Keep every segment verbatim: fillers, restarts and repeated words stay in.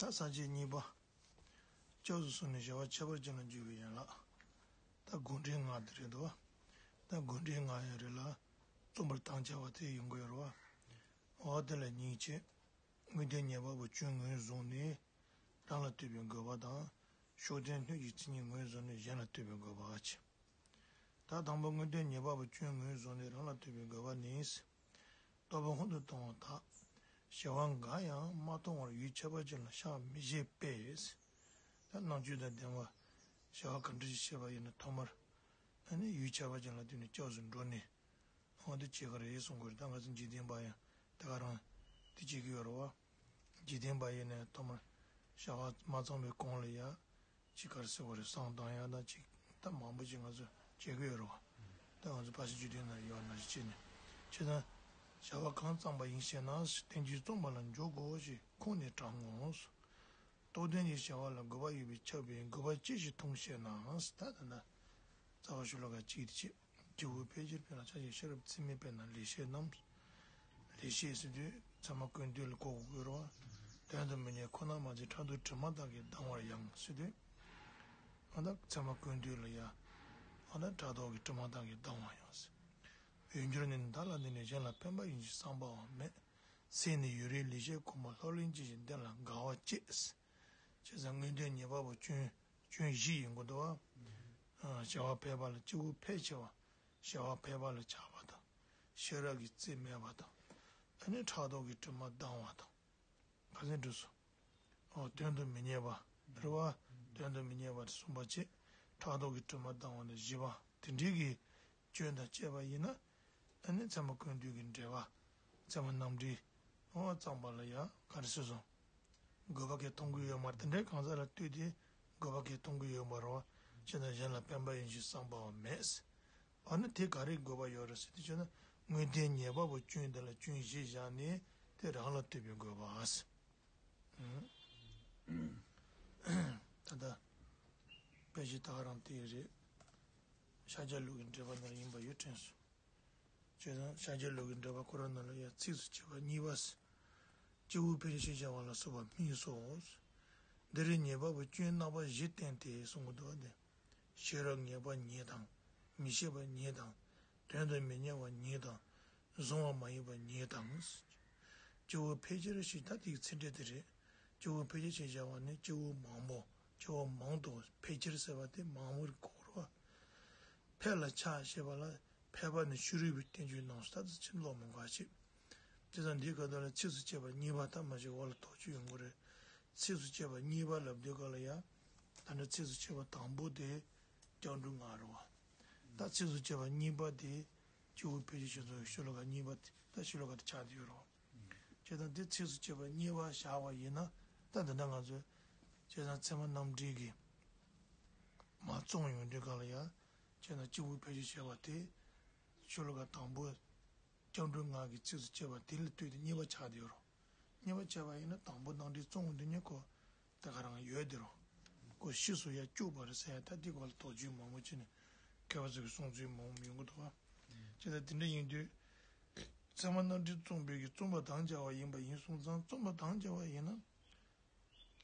ད་ས་བཅད་གཉིས་པ། སྐྱབས་སུ་སོང་ནས་བྱ་བ་ཁྱད་པར་ཅན་ལ་འཇུག་པའི་ཡན་ལག་ད་དགོངས་འགྲེལ་ལྔ་དེ་རེད་འདུག་ད་དགོངས་འགྲེལ་ལྔ་ཡང་རེད་ལ། རྩོམ་པར་དམ་བཅའ་བ་དེ་ཡིན་དགོས་རེད་བ། འོ་དེ་ལ་གཉིས་བྱས། དངོས་བསྟན་ཉེས་པ་པོ་སྐྱོན་ངོས་བཟུང་ནས་རང་ལ་ལྟོས་པའི་དགོས་པ་དང་། ཕྱོགས་མཐུན་སྣོད་ཀྱི་མཚན་ཉིད་ངོས་བཟུང་ནས་གཞན་ལ་ལྟོས་པའི་དགོས་པ་བྱས། ད་དང་པོ་དངོས་བསྟན་ཉེས་པ་པོ་སྐྱོན་ངོས་བཟུང་ནས་རང་ལ་ལྟོས་པའི་དགོས་པ་ནི། རྟོག་པ་སྔོན་དུ་བཏང་བ་དག་བྱ་བ་འགའ་ཡང་མ་མཐོང་བར་ཡུལ་ཁྱད་པར་ཅན་ལ་བཞག་མི་བྱེད་པས། ད་རྣམ་དཔྱོད་དང་ལྡན་པ། བྱ་བ་ག་འདྲ་ཞིག་བྱེད་པ་ཡིན་ན་ཐོག་མར། ཨ་ནི་ཡུལ་ཁྱད་པར་ཅན་ལ་ལྟོས་ནས་སྐྱབས་སུ་འགྲོ་ནས། འོ་འདི་བྱེད་ཀྱི་རེད་གསུང་གི་རེད། ད་ང་ཚོ་འཇིག་རྟེན་པ་ཡང་དེ་ག་རང་དེ་བྱེད་ཀྱི་ཡོད་རེད་བ། འཇིག་རྟེན་པ་ཡིན་ནའི་ཐོག་མར་བྱ་བ་མ་ཚང་བའི་གོང་ལ་ཡ། ཅིག་ག་རེ་ཟེར་དགོས་རེད། བསང་བཏང་ཡག་དང་ཅིག་ད་མང་པོ་ཅིག་ང་ཚོ་བྱེད་ཀྱི་ཡོད་རེད་བ། ད་ང་ཚོ་ཕལ་ཆེར་འཇིག་རྟེན་ནང་ཡོད་ན་ཅི་བྱེད་ནས། བྱས་ཙང་། བྱ་བ་གང་བརྩམས་པ་ཡིན་ཞེ་ན། རྟེན་ཅིང་བརྩོན་པ་ལ་འཇོག་གོ་ཞེས་ཁོང་ནས་དྲངས་ངོ་། རྟོགས་ལྡན་གྱི་བྱ་བ་ལ་དགོས་པ་ཡོད་པས་ཁྱབ་པའི་དགོས་པ་ཅི་ཞིག་མཐོང་ཞེ་ན། ད་ད་ན། རྩ་བ་ཤོ་ལོ་ཀ་གཅིག་དེ་བྱེད། སྐྱེས་བུ་ཕལ་ཆེར་དཔེར་ན་ཆ་ཤས་ཤེས་རབ་རྩིས་མེད་དཔེར་ན་ལེགས་བཤད་རྣམས། ལེགས་བཤད་ཟེར་དུས་ཚད་མ་ཀུན་བཏུས་ལ་གོ་དགོས་རེད་བ། དོན་དུ་མི་གཉེར་ཁོ་ན་མ་ཚད་ཕྲག་དོག་དྲི་མ་དག་གིས་སྡང་བར་ཡང་ཟེར་དུས། ཨ་ད་ཚད་མ་ཀུན་བཏུས་ལ་ཡ། ཨ་ད་ཕྲག་དོག་གི་དྲི་མ་དག་གིས་སྡང་བར་ཡང་ཟེར། འོས་འགྱུར་ནི། བདག་ལ་བརྟེན་ནས་གཞན་ལ་ཕན་པ་ཡིན་ཞེས་བསམ་པའང་མེད། སེམས་ནི་ཡུན་རིང་ལེགས་བཤད་ཁོ་མོ་ལྷོར་ལེན་ཅི་ཞིག་འདི་ལ་དགའ་བ་སྐྱེས། བྱས་ཙང་དངོས་བསྟན་ཉེས་པ་པོ་སྐྱོན་སྐྱོན་བཞི་ཡིན་དགོས་འདུག་བ། བྱ་བ་ཕལ་པ་ལ་སྐྱེས་བུ་ཕལ་ཆེ་བ། བྱ་བ་ཕལ་པ་ལ་ཆགས་པ་དང་། ཤེས་རབ་ཀྱི་རྩིས་མེད་པ་དང་། ཨ་ནི་ཕྲག་དོག་གི་དྲི་མ་ལྡང་བ་དང་། ག་ཚོད་འགྲོ་སོང་། ཨོ་དོན་དུ་མི་གཉེར་བ། རེད་བ། དོན་དུ་མི་གཉེར་བ་དེ་གསུམ་པ་བྱས། ཕྲག་དོག་གི་དྲི་མ་ལྡང་བ་དང་བཞི་པ་དེ་འདྲའི་གི་སྐྱོན་དང་བཅས་པ་ཡིན་ན། ཨ་ནི་ཚད་མ་ཀུན་བཏུས་ཀྱི་འགྲེལ་པ། ཚད་མ་རྣམ་འགྲེལ། ཨོ་བརྩམས་པ་ལ་ཡང་ག་རེ་ཟེར་སོང་། དགོས་པ་གས་མཐོང་གི་ཡོད་མ་རེད། དེ་འདྲའི་གང་ཟག་ལ་ལྟོས་ཏེ་དགོས་པ་གས་མཐོང་གི་ཡོད་མ་རེད་བ། བྱས་ན་གཞན་ལ་ཕན་པ་ཡིན་ཞེས་བསམ་པའང་མེད། འོ་ན་དེ་ག་རེ་དགོས་པ་ཡོད་རེད་ཟེར་དུས་བྱས་ན་དངོས་བསྟན་ཉེས་པ་པོ་སྐྱོན་འདི་ལ་སྐྱོན་བཞི་བཞག་ནས་དེ་རང་ལ་ལྟོས་པའི་དགོས་པ་ཟེར། ད་ལྟ་དཔེ་ཆ་ད་ག་རང་དེ་རེད། ཤཱཀྱ་ལུགས་ཀྱི་འགྲེལ་པ་ནང་ཡིན་པ་ཡོད་དྲན་སོང་། བྱས་ཙང་ཤཱཀྱ་ལུགས་ཀྱི་འགྲེལ་པ་ཁོ་རང་ནང་ལ་ཡང་ཚིགས་སུ་བཅད་པ་གཉིས་པ་ཟེར། སྐྱེས་བུ་ཕལ་ཆེར་ཞེས་བྱ་བ་ལ་སོགས་པ་སྨོས་སོ། འདིར་ཉེས་པ་པོ་སྐྱོན་རྣམ་པ་བཞི་བསྟན་ཏེ་གསུང་གི་འདུག་སྟེ། ཤེས་རབ་ངེས་པ་ཉིད་དང་། མི་ཤེས་པ་ཉིད་དང་། དོན་དུ་མི་གཉེར་བ་ཉིད་དང་། གཟུང་བ་མ་ཡིན་པ་ཉིད་དང་། སྐྱེས་བུ་ཕལ་ཆེར་ཞེས་ད་དེའི་ཚིག་འགྲེལ་དེ་རེད། སྐྱེས་བུ་ཕལ་ཆེར་ཞེས་བྱ་བ་ནི་སྐྱེས་བུ་མང་པོ། སྐྱེས་བུ་མང་དུ་ཕལ་ཆེར་ཟེར་བ་དེ་མང་པོར་གོ་དགོས་རེད་བ། ཕལ་ལ་ཆགས་ཞེས་པ་ལ་ཕལ་པ་ནི་ཕྱི་རོལ་པའི་བསྟན་བཅོས་ནང་སུ་ད་དུ་ཕྱིན་ལོག་མི་དགའ་ཞིག་དེ་ཙང་འདིའི་སྐབས་དག་ལ་ཚིགས་སུ་བཅད་པ་གཉིས་པ་ད་མ་ཞིག་འོག་ལ་དོགས་གཅོད་ཡོང་གི་རེད། ཚིགས་སུ་བཅད་པ་གཉིས་པ་ལབ་དུས་སྐབས་ལ་ཡང་ད་ནི་ཚིགས་སུ་བཅད་པ་དང་པོ་དེ་སྐྱབས་འགྲོ་ལྔ་རེད་བ། ད་ཚིགས་སུ་བཅད་པ་གཉིས་པ་དེ་སྐྱེས་བུ་ཕལ་ཆེར་ཞེས་སོགས་ཤོ་ལོ་ཀ་གཉིས་པ་དེ་ད་ཤོ་ལོ་ཀ་དེ་ཆགས་བསྡད་ཡོད་རེད་བ། བྱས་ཙང་དེ་ཚིགས་སུ་བཅད་པ་གཉིས་པ་བཞག་པ་ཡིན་ན་ད་འདི་འདྲ་ང་ཚོས་བྱས་ཙང་ཚད་མ་རྣམ་འགྲེལ་གྱི་མར་རྩོམ་ཡོང་དུས་སྐབས་ལ་ཡང་བྱས་ཙང་སྐྱེས་བུ་ཕལ་ཆེར་ཞེས་པ་དེ་ཤོ་ལོ་ཀ་དང་པོ། སྐྱབས་འགྲོ་ལྔ་གི་ཚིགས་སུ་བཅད་པ་དེ་ལ་ལྟོས་ཏེ་གཉིས་པ་ཆགས་བསྡད་ཡོད་རེད། གཉིས་པ་ཆགས་པ་ཡིན་ན་དང་པོ་རྣམ་འགྲེལ་རྩོམ་འོང་དུས་ནས་ཁོ་ད་ག་རང་ཡོད་དེ་རེད། ཁོ་ཕྱིས་སུ་ཡར་བཅུག་པ་རེད་ཟེར་ཡ་ད་དེ་སྐོར་ལ་དོགས་གཅོད་མང་པོ་བྱས་ནས་མཁས་པ་ཚོ་གི་གསུང་ཚུལ་མང་པོ་ཡོང་གི་འདུག་བ། བྱས་ཙང་དེ་འདྲ་ཡིན་དུས་ཚད་མ་རྣམ་འགྲེལ་རྩོམ་པའི་གི་རྩོམ་པ་དང་སྦྱར་བ་ཡིན་པ་ཡིན་སོང་ཙང་རྩོམ་པ་དང་སྦྱར་བ་ཡིན་ན།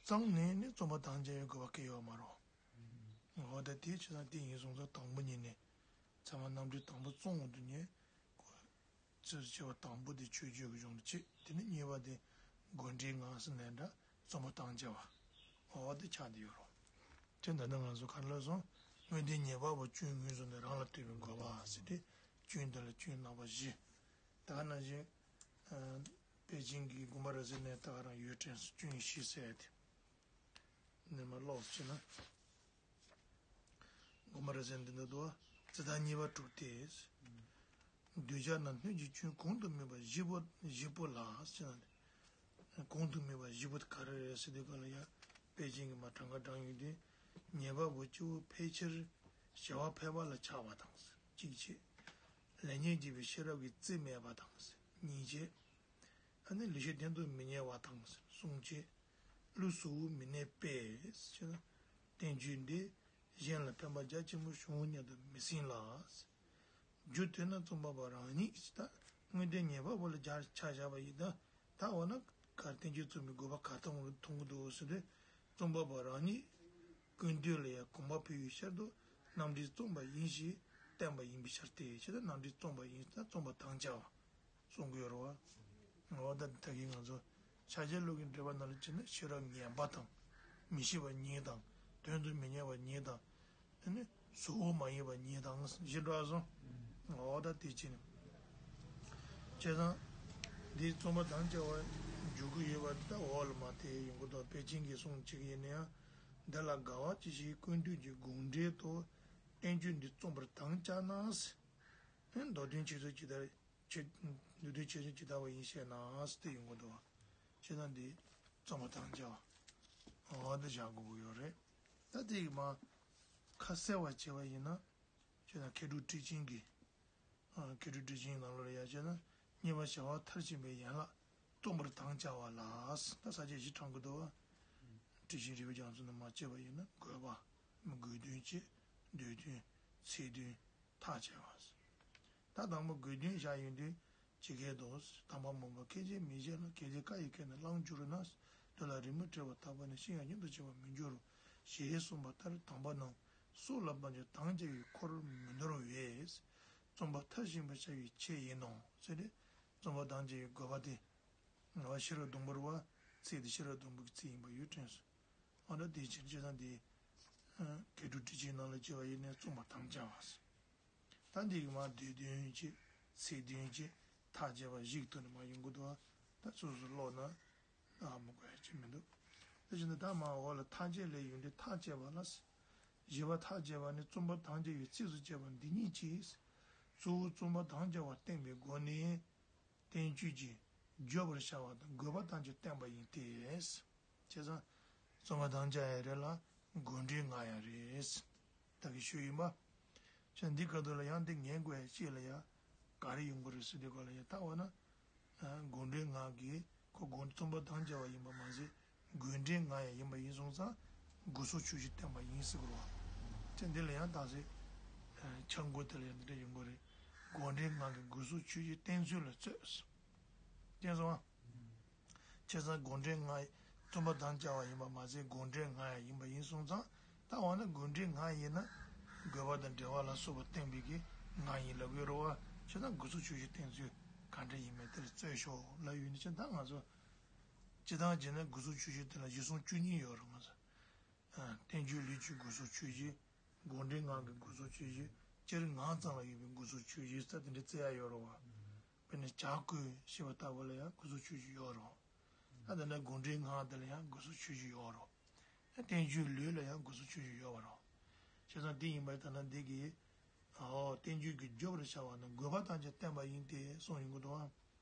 གཙང་ནས་ནི་རྩོམ་པ་དང་སྦྱར་བའི་དགོས་པ་གང་ཡོད་མ་རེད། འོ་ད་དེ་བྱས་ཙང་དེ་ཡིན་སོང་ཙང་དང་པོ་ཉིད་ནས་ཚད་མ་རྣམ་འགྲེལ་དང་པོ་རྩོམ་འོང་དུས་ནས་ཁོ། ཚིགས་སུ་བཅད་པ་དང་པོ་དེ་ཆོས་བརྗོད་ཀྱི་གཞུང་ལ་བྱེད། དེ་ནས་གཉིས་པ་དེ་དགོངས་འགྲེལ་ལྔ་ཟེར་ནས་འདྲ་རྩོམ་པ་དང་སྦྱར་བ། འོ་དེ་ཆགས་བསྡད་ཡོད་རེད། དེ་འདྲ་ན་ང་ཚོ་ག་རེ་ལབ་སོང་། དངོས་བསྟན་ཉེས་པ་པོ་སྐྱོན་ངོས་བཟུང་ནས་རང་ལ་ལྟོས་པའི་དགོས་པ་ཟེར་ཏེ་སྐྱོན་འདི་ལ་སྐྱོན་རྣམ་པ་བཞི། ད་ག་ནང་བཞིན། པེ་ཅིང་གི་དགོན་པ་རེ་ཟུང་ནས་ད་ག་རང་ཡོད་དྲན་སོང་སྐྱོན་བཞི་ཟེར་ཏེ། ནས་མར་ཀློག་ཟེར་ན། དགོན་པ་རེ་ཟུང་འདི་འདྲ་འདུག་བ། ཚེ་ཐར་གཉིས་པ་དྲུག་སྟེ། གདུལ་བྱ་རྣམས་སྣོད་ཀྱི་སྐྱོན་གོང་དུ་སྨོས་པ་བཞི་པོ་བཞི་པོ་ལ་ཟེར་ན། གོང་དུ་སྨོས་པ་བཞི་པོ་དེ་ག་རེ་རེད་ཟེར་དུས་སྐབས་ལ་ཡང་པེ་ཅིང་གི་མར་གྲངས་ཀ་བགྲངས་ཡོང་དུས་ཉེས་པ་པོ་སྐྱེ་བོ་ཕལ་ཆེར་བྱ་བ་ཕལ་པ་ལ་ཆགས་པ་དང་གཅིག་བྱས། ལེགས་ཉེས་འབྱེད་པའི་ཤེས་རབ་ཀྱི་རྩིས་མེད་པ་དང་གཉིས་བྱས། ཨ་ནི་ལེགས་བཤད་དོན་དུ་མི་གཉེར་བ་དང་གསུམ་བྱས། ལུགས་གཟུ་བོར་མི་གནས་པས་ཟེར་ན། བསྟན་བཅོས་འདི་གཞན་ལ་ཕན་པ་རྒྱ་ཆེན་པོ་བྱུང་སྙམ་དུ་མི་སེམས་ལ། རྒྱུ་དེས་ན་རྩོམ་པ་པོ་རང་ཉིད་ཀྱིས་ད་དངོས་བསྟན་ཉེས་པ་པོ་ལ་སྦྱར་ཆ་བཞག་པ་ཡིན་ད། ད་འོ་ན་ གར་བསྟན་བཅོས་རྩོམ་པའི་དགོས་པ་ག་ཐོག་མཐོང་གི་འདུག་ཟེར་དུས། རྩོམ་པ་པོ་རང་ཉིད་ཀུན་བཏུས་ལ་ཡང་གོམ་པ་སྤོས་པའི་ཕྱིར་དུ་རྣམ་འགྲེལ་རྩོམ་པ་ཡིན་ཞེས་བསྟན་པ་ཡིན་པའི་ཕྱིར་ཏེ། ཅེས་དང་རྣམ་འགྲེལ་རྩོམ་པ་ཡིན་ཟེར་ན་རྩོམ་པ་དམ་བཅའ་བ་གསུང་གི་ཡོད་རེད་བ། འོ་ད་ད་གིན་ང་ཚོ་ཕྱག་རྒྱ་ལུགས་ཀྱི་འགྲེལ་པ་ནང་ལ་བྱས་ན་ཤེས་རབ་ངན་པ་དང་། མི་ཤེས་པ་ཉིད་དང་། དོན་དུ་མི་གཉེར་བ་ཉིད་དང་། དེ་ནི་གཟུ་བོ་མ་ཡིན་པ་ཉིད་དང་ཞེས་འགྲོ་བ་སོང་། འོ་ད་དེ་བྱས་ནས། བྱས་ཙང་། འདིའི་རྩོམ་པ་དམ་བཅའ་བར་འཇུག་གི་ཡོད་པ་འདི་དག་འོག་ལ་མར་དེ་ཡོང་གི་འདུག་པེ་ཅིན་གྱིས་གསུངས་བྱེད་ཀྱི་ཡིན་ན་ཡང་། འདི་ལ་དགའ་བ་ཅི་ཞིག་ཀུན་བཏུས་ཀྱི་དགོངས་འགྲེལ་དུ་བསྟན་བཅོས་འདི་རྩོམ་པར་དམ་བཅའ་ན། མདོ་དོན་ཆོས་ཚུལ་ཇི་ལྟར་ཆོས། མདོ་དོན་ཆོས་ཚུལ་ཇི་ལྟ་བ་ཡིན་ཞེ་ན་ཟེར་དེ་ཡོང་གི་འདུག་བ། བྱས་ཙང་འདི་རྩོམ་པ་དམ་བཅའ་བ། འོ་འདི་བཞག་དགོས་ཀྱི་ཡོད་རེད། ད་དེ་ཡི་མ་ཁ་གསལ་བ་བྱས་པ་ཡིན་ན། བྱས་ན་མཁས་གྲུབ་ཊཱིཀ་ཆེན་གྱི། ཨ། མཁས་གྲུབ་ཊཱིཀ་ཆེན་ནང་ལོགས་ལ་ཡང་བྱས་ན་རྙེད་པ་བྱ་བ་མཐར་ཕྱིན་པའི་ཡན་ལག་རྩོམ་པར་དམ་བཅའ་བ་ལ། ད་ས་བཅད་བཞི་དྲངས་ཀྱི་འདུག་བ། ཊཱིཀ་ཆེན་རི་བོ་རྒྱ་མཚོ་ནས་མར་བྱས་པ་ཡིན་ན་དགོས་པ། དགོས་དོན་བཅས། འདོད་དོན། ཚེག་དོན། ཐག་བཅད་པ། ད་དང་པོ་དགོས་དོན་བཞག་ཡོང་དུས། ཇི་སྐད་དུ། དམ་པ་མོས་པ་ཁས་འཆེ་མི་བྱེད་ལ། གལ་ཏེ་བཀའ་ཡི་ཁ་ནས་བླངས་གྱུར་ན། དུས་ལ་རེ་མུར་བྲེལ་བ་དག་པ་ནི། ཤི་ཡང་སྙིང་དུ་འཆིང་བར་མི་འགྱུར་རོ། ཞེས་གསུངས་པ་ལྟར་དམ་པ་རྣམས་སྲོག་ལ་བབ་ཀྱང་དམ་བཅའ་བའི་འཁོར་མི་ནོར་བས། རྩོམ་པ་མཐར་ཕྱིན་པར་བྱ་བའི་ཆེད་ཡིན་ནོ། ཟེར་ཏེ། རྩོམ་པ་དམ་བཅའ་བའི་དགོས་པ་དེ། ང་ཤེས་རབ་སྡོང་པོ་རེད་བ། ཚིག་དེ་ཤེས་རབ་སྡོང་པོ་གི་ཚིག་ཡིན་པ་ཡོད་དྲན་སོང་། འོ་ན་དེ་ཕྱིར་བྱས་ཙང་དེ། མཁས་གྲུབ་ཊཱིཀ་ཆེན་ནང་ལ་བྱས་པ་ཡིན་ནའི་རྩོམ་པར་དམ་བཅའ་བ། ད་འདི་གི་མར་འདོད་དོན་གཅིག་ཚེག་དོན་གཅིག་ཐག་བཅད་པ་བཞིའི་ཐོག་ནས་མར་ཡོང་གི་འདུག་བ། ད་སོ་སོ་ཀློག་ན་ཨ་མ་དགོས་ཡ་ཅིག་མི་འདུག་དེ་བཞིན་དུ་ད་མར་འོག་ལ་ཐག་བཅད་ལས་ཡོང་དུས་ཐག་བཅད་པ་ལ། བཞི་པ་ཐག་བཅད་པ་ནི་རྩོམ་པ་དམ་བཅའ་བའི་ཚིགས་སུ་བཅད་པ་འདི་ཉིད་ཀྱིས། གཙོ་བོ་རྩོམ་པ་དམ་བཅའ་བ་བསྟན་པའི་སྒོ་ནས། བསྟན་བཅོས་ཀྱི་བརྗོད་པར་བྱ་བ་དང་དགོས་པ་ཐམས་ཅད་བསྟན་པ་ཡིན་ཏེ། བྱས་ཙང་། རྩོམ་པ་དམ་བཅའ་ཡང་རེད་ལ་དགོངས་འགྲེལ་ལྔ་ཡང་རེད། ད་གི་ཤོད་ཡིན་པ། བྱས་འདི་སྐབས་དུ་ལ་ཡང་འདི་ངེས་དགོས་ཡ་ཅིག་ལ་ཡ། ག་རེ་ཡོང་གི་རེད་ཟེར་དུས་སྐབས་ལ་ཡ་ལྟ་བ་ན། དགོངས་འགྲེལ་ལྔ་གི་ཁོ་དགོངས་རྩོམ་པ་དམ་བཅའ་བ་ཡིན་པ་མ་ཟད། དགོངས་འགྲེལ་ལྔ་ཡང་ཡིན་པ་ཡིན་སོང་ཙང་། དགོས་གསུགས་ཆོས་བཞི་བསྟན་པ་ཡིན་ཟེར་དགོས་རེད་བ། དེ་འདི་ལ་ཡང་དག་ས། འཆར་འགོད་དེ་ལ་ཡང་འདི་འདྲ་ཡོང་གི་རེད། དགོངས་འགྲེལ་ལྔ་གི་དགོས་གསུགས་ཆོས་བཞི་བསྟན་ཚུལ་ལ་རྩོད། མཁྱེན་སོང་ང་། བྱས་ཙང་དགོངས་འགྲེལ་ལྔ། རྩོམ་པ་དམ་བཅའ་བ་ཡིན་པ་མ་ཟད་དགོངས་འགྲེལ་ལྔ་ཡང་ཡིན་པ་ཡིན་སོང་ཙང་། ད་འོ་ན་དགོངས་འགྲེལ་ལྔ་ཡིན་ན། དགོས་པ་དང་འབྲེལ་བ་ལ་སོགས་པ་བསྟན་པའི་གི་ལྔ་ཡིན་ལབ་ཡོད་རེད་བ། བྱས་ཙང་དགོས་གསུགས་ཆོས་བཞི་བསྟན་ཚུལ་ག་འདྲ་ཡིན་མིན་དེ་ལ་རྩོད་ཤོག་ལབ་ཡོད་ནི་ཅི་ད་ང་ཚོ། སྤྱིར་བཏང་བྱས་ན་དགོས་གསུགས་ཆོས་བཞི་དེ་ལ་གཞི་བཟུང་བཅུ་གཉིས་ཡོད་རེད་ང་ཚོ། ཨ། བསྟན་བཅོས་ལུས་ཀྱི་དགོས་གསུགས་ཆོས་བཞི། དགོངས་འགྲེལ་ངག་གི་དགོས་གསུགས་ཆོས་བཞི། སྤྱིར་ངག་ཙམ་ལ་ཡོད་པའི་དགོས་གསུགས་ཆོས་བཞི་ཟེར་དེ་འདྲ་བརྩི་ཡ་ཡོད་རེད་བ། དཔེར་ན་བྱ་རྒོད་ཞེས་པ་ལྟ་བུ་ལ་ཡང་དགོས་གསུགས་ཆོས་བཞི་ཡོད་རེད་བ། ཨ་དེ་འདྲ་དགོངས་འགྲེལ་ངག་དེ་ལ་ཡང་དགོས་གསུགས་ཆོས་བཞི་ཡོད་རེད་བ། ཨ་བསྟན་བཅོས་ལུས་ལ་ཡང་དགོས་གསུགས་ཆོས་བཞི་ཡོད་པ་རེད་བ། བྱས་ཙང་དེ་ཡིན་པ་ཡིན་ད་ན་འདི་གི། ཨོ། བསྟན་བཅོས་ཀྱི་བརྗོད་པར་བྱ་བ་དང་དགོས་པ་ཐམས་ཅད་བསྟན་པ་ཡིན་ཏེ་གསུངས་ཡོང་གི་འདུག་བ།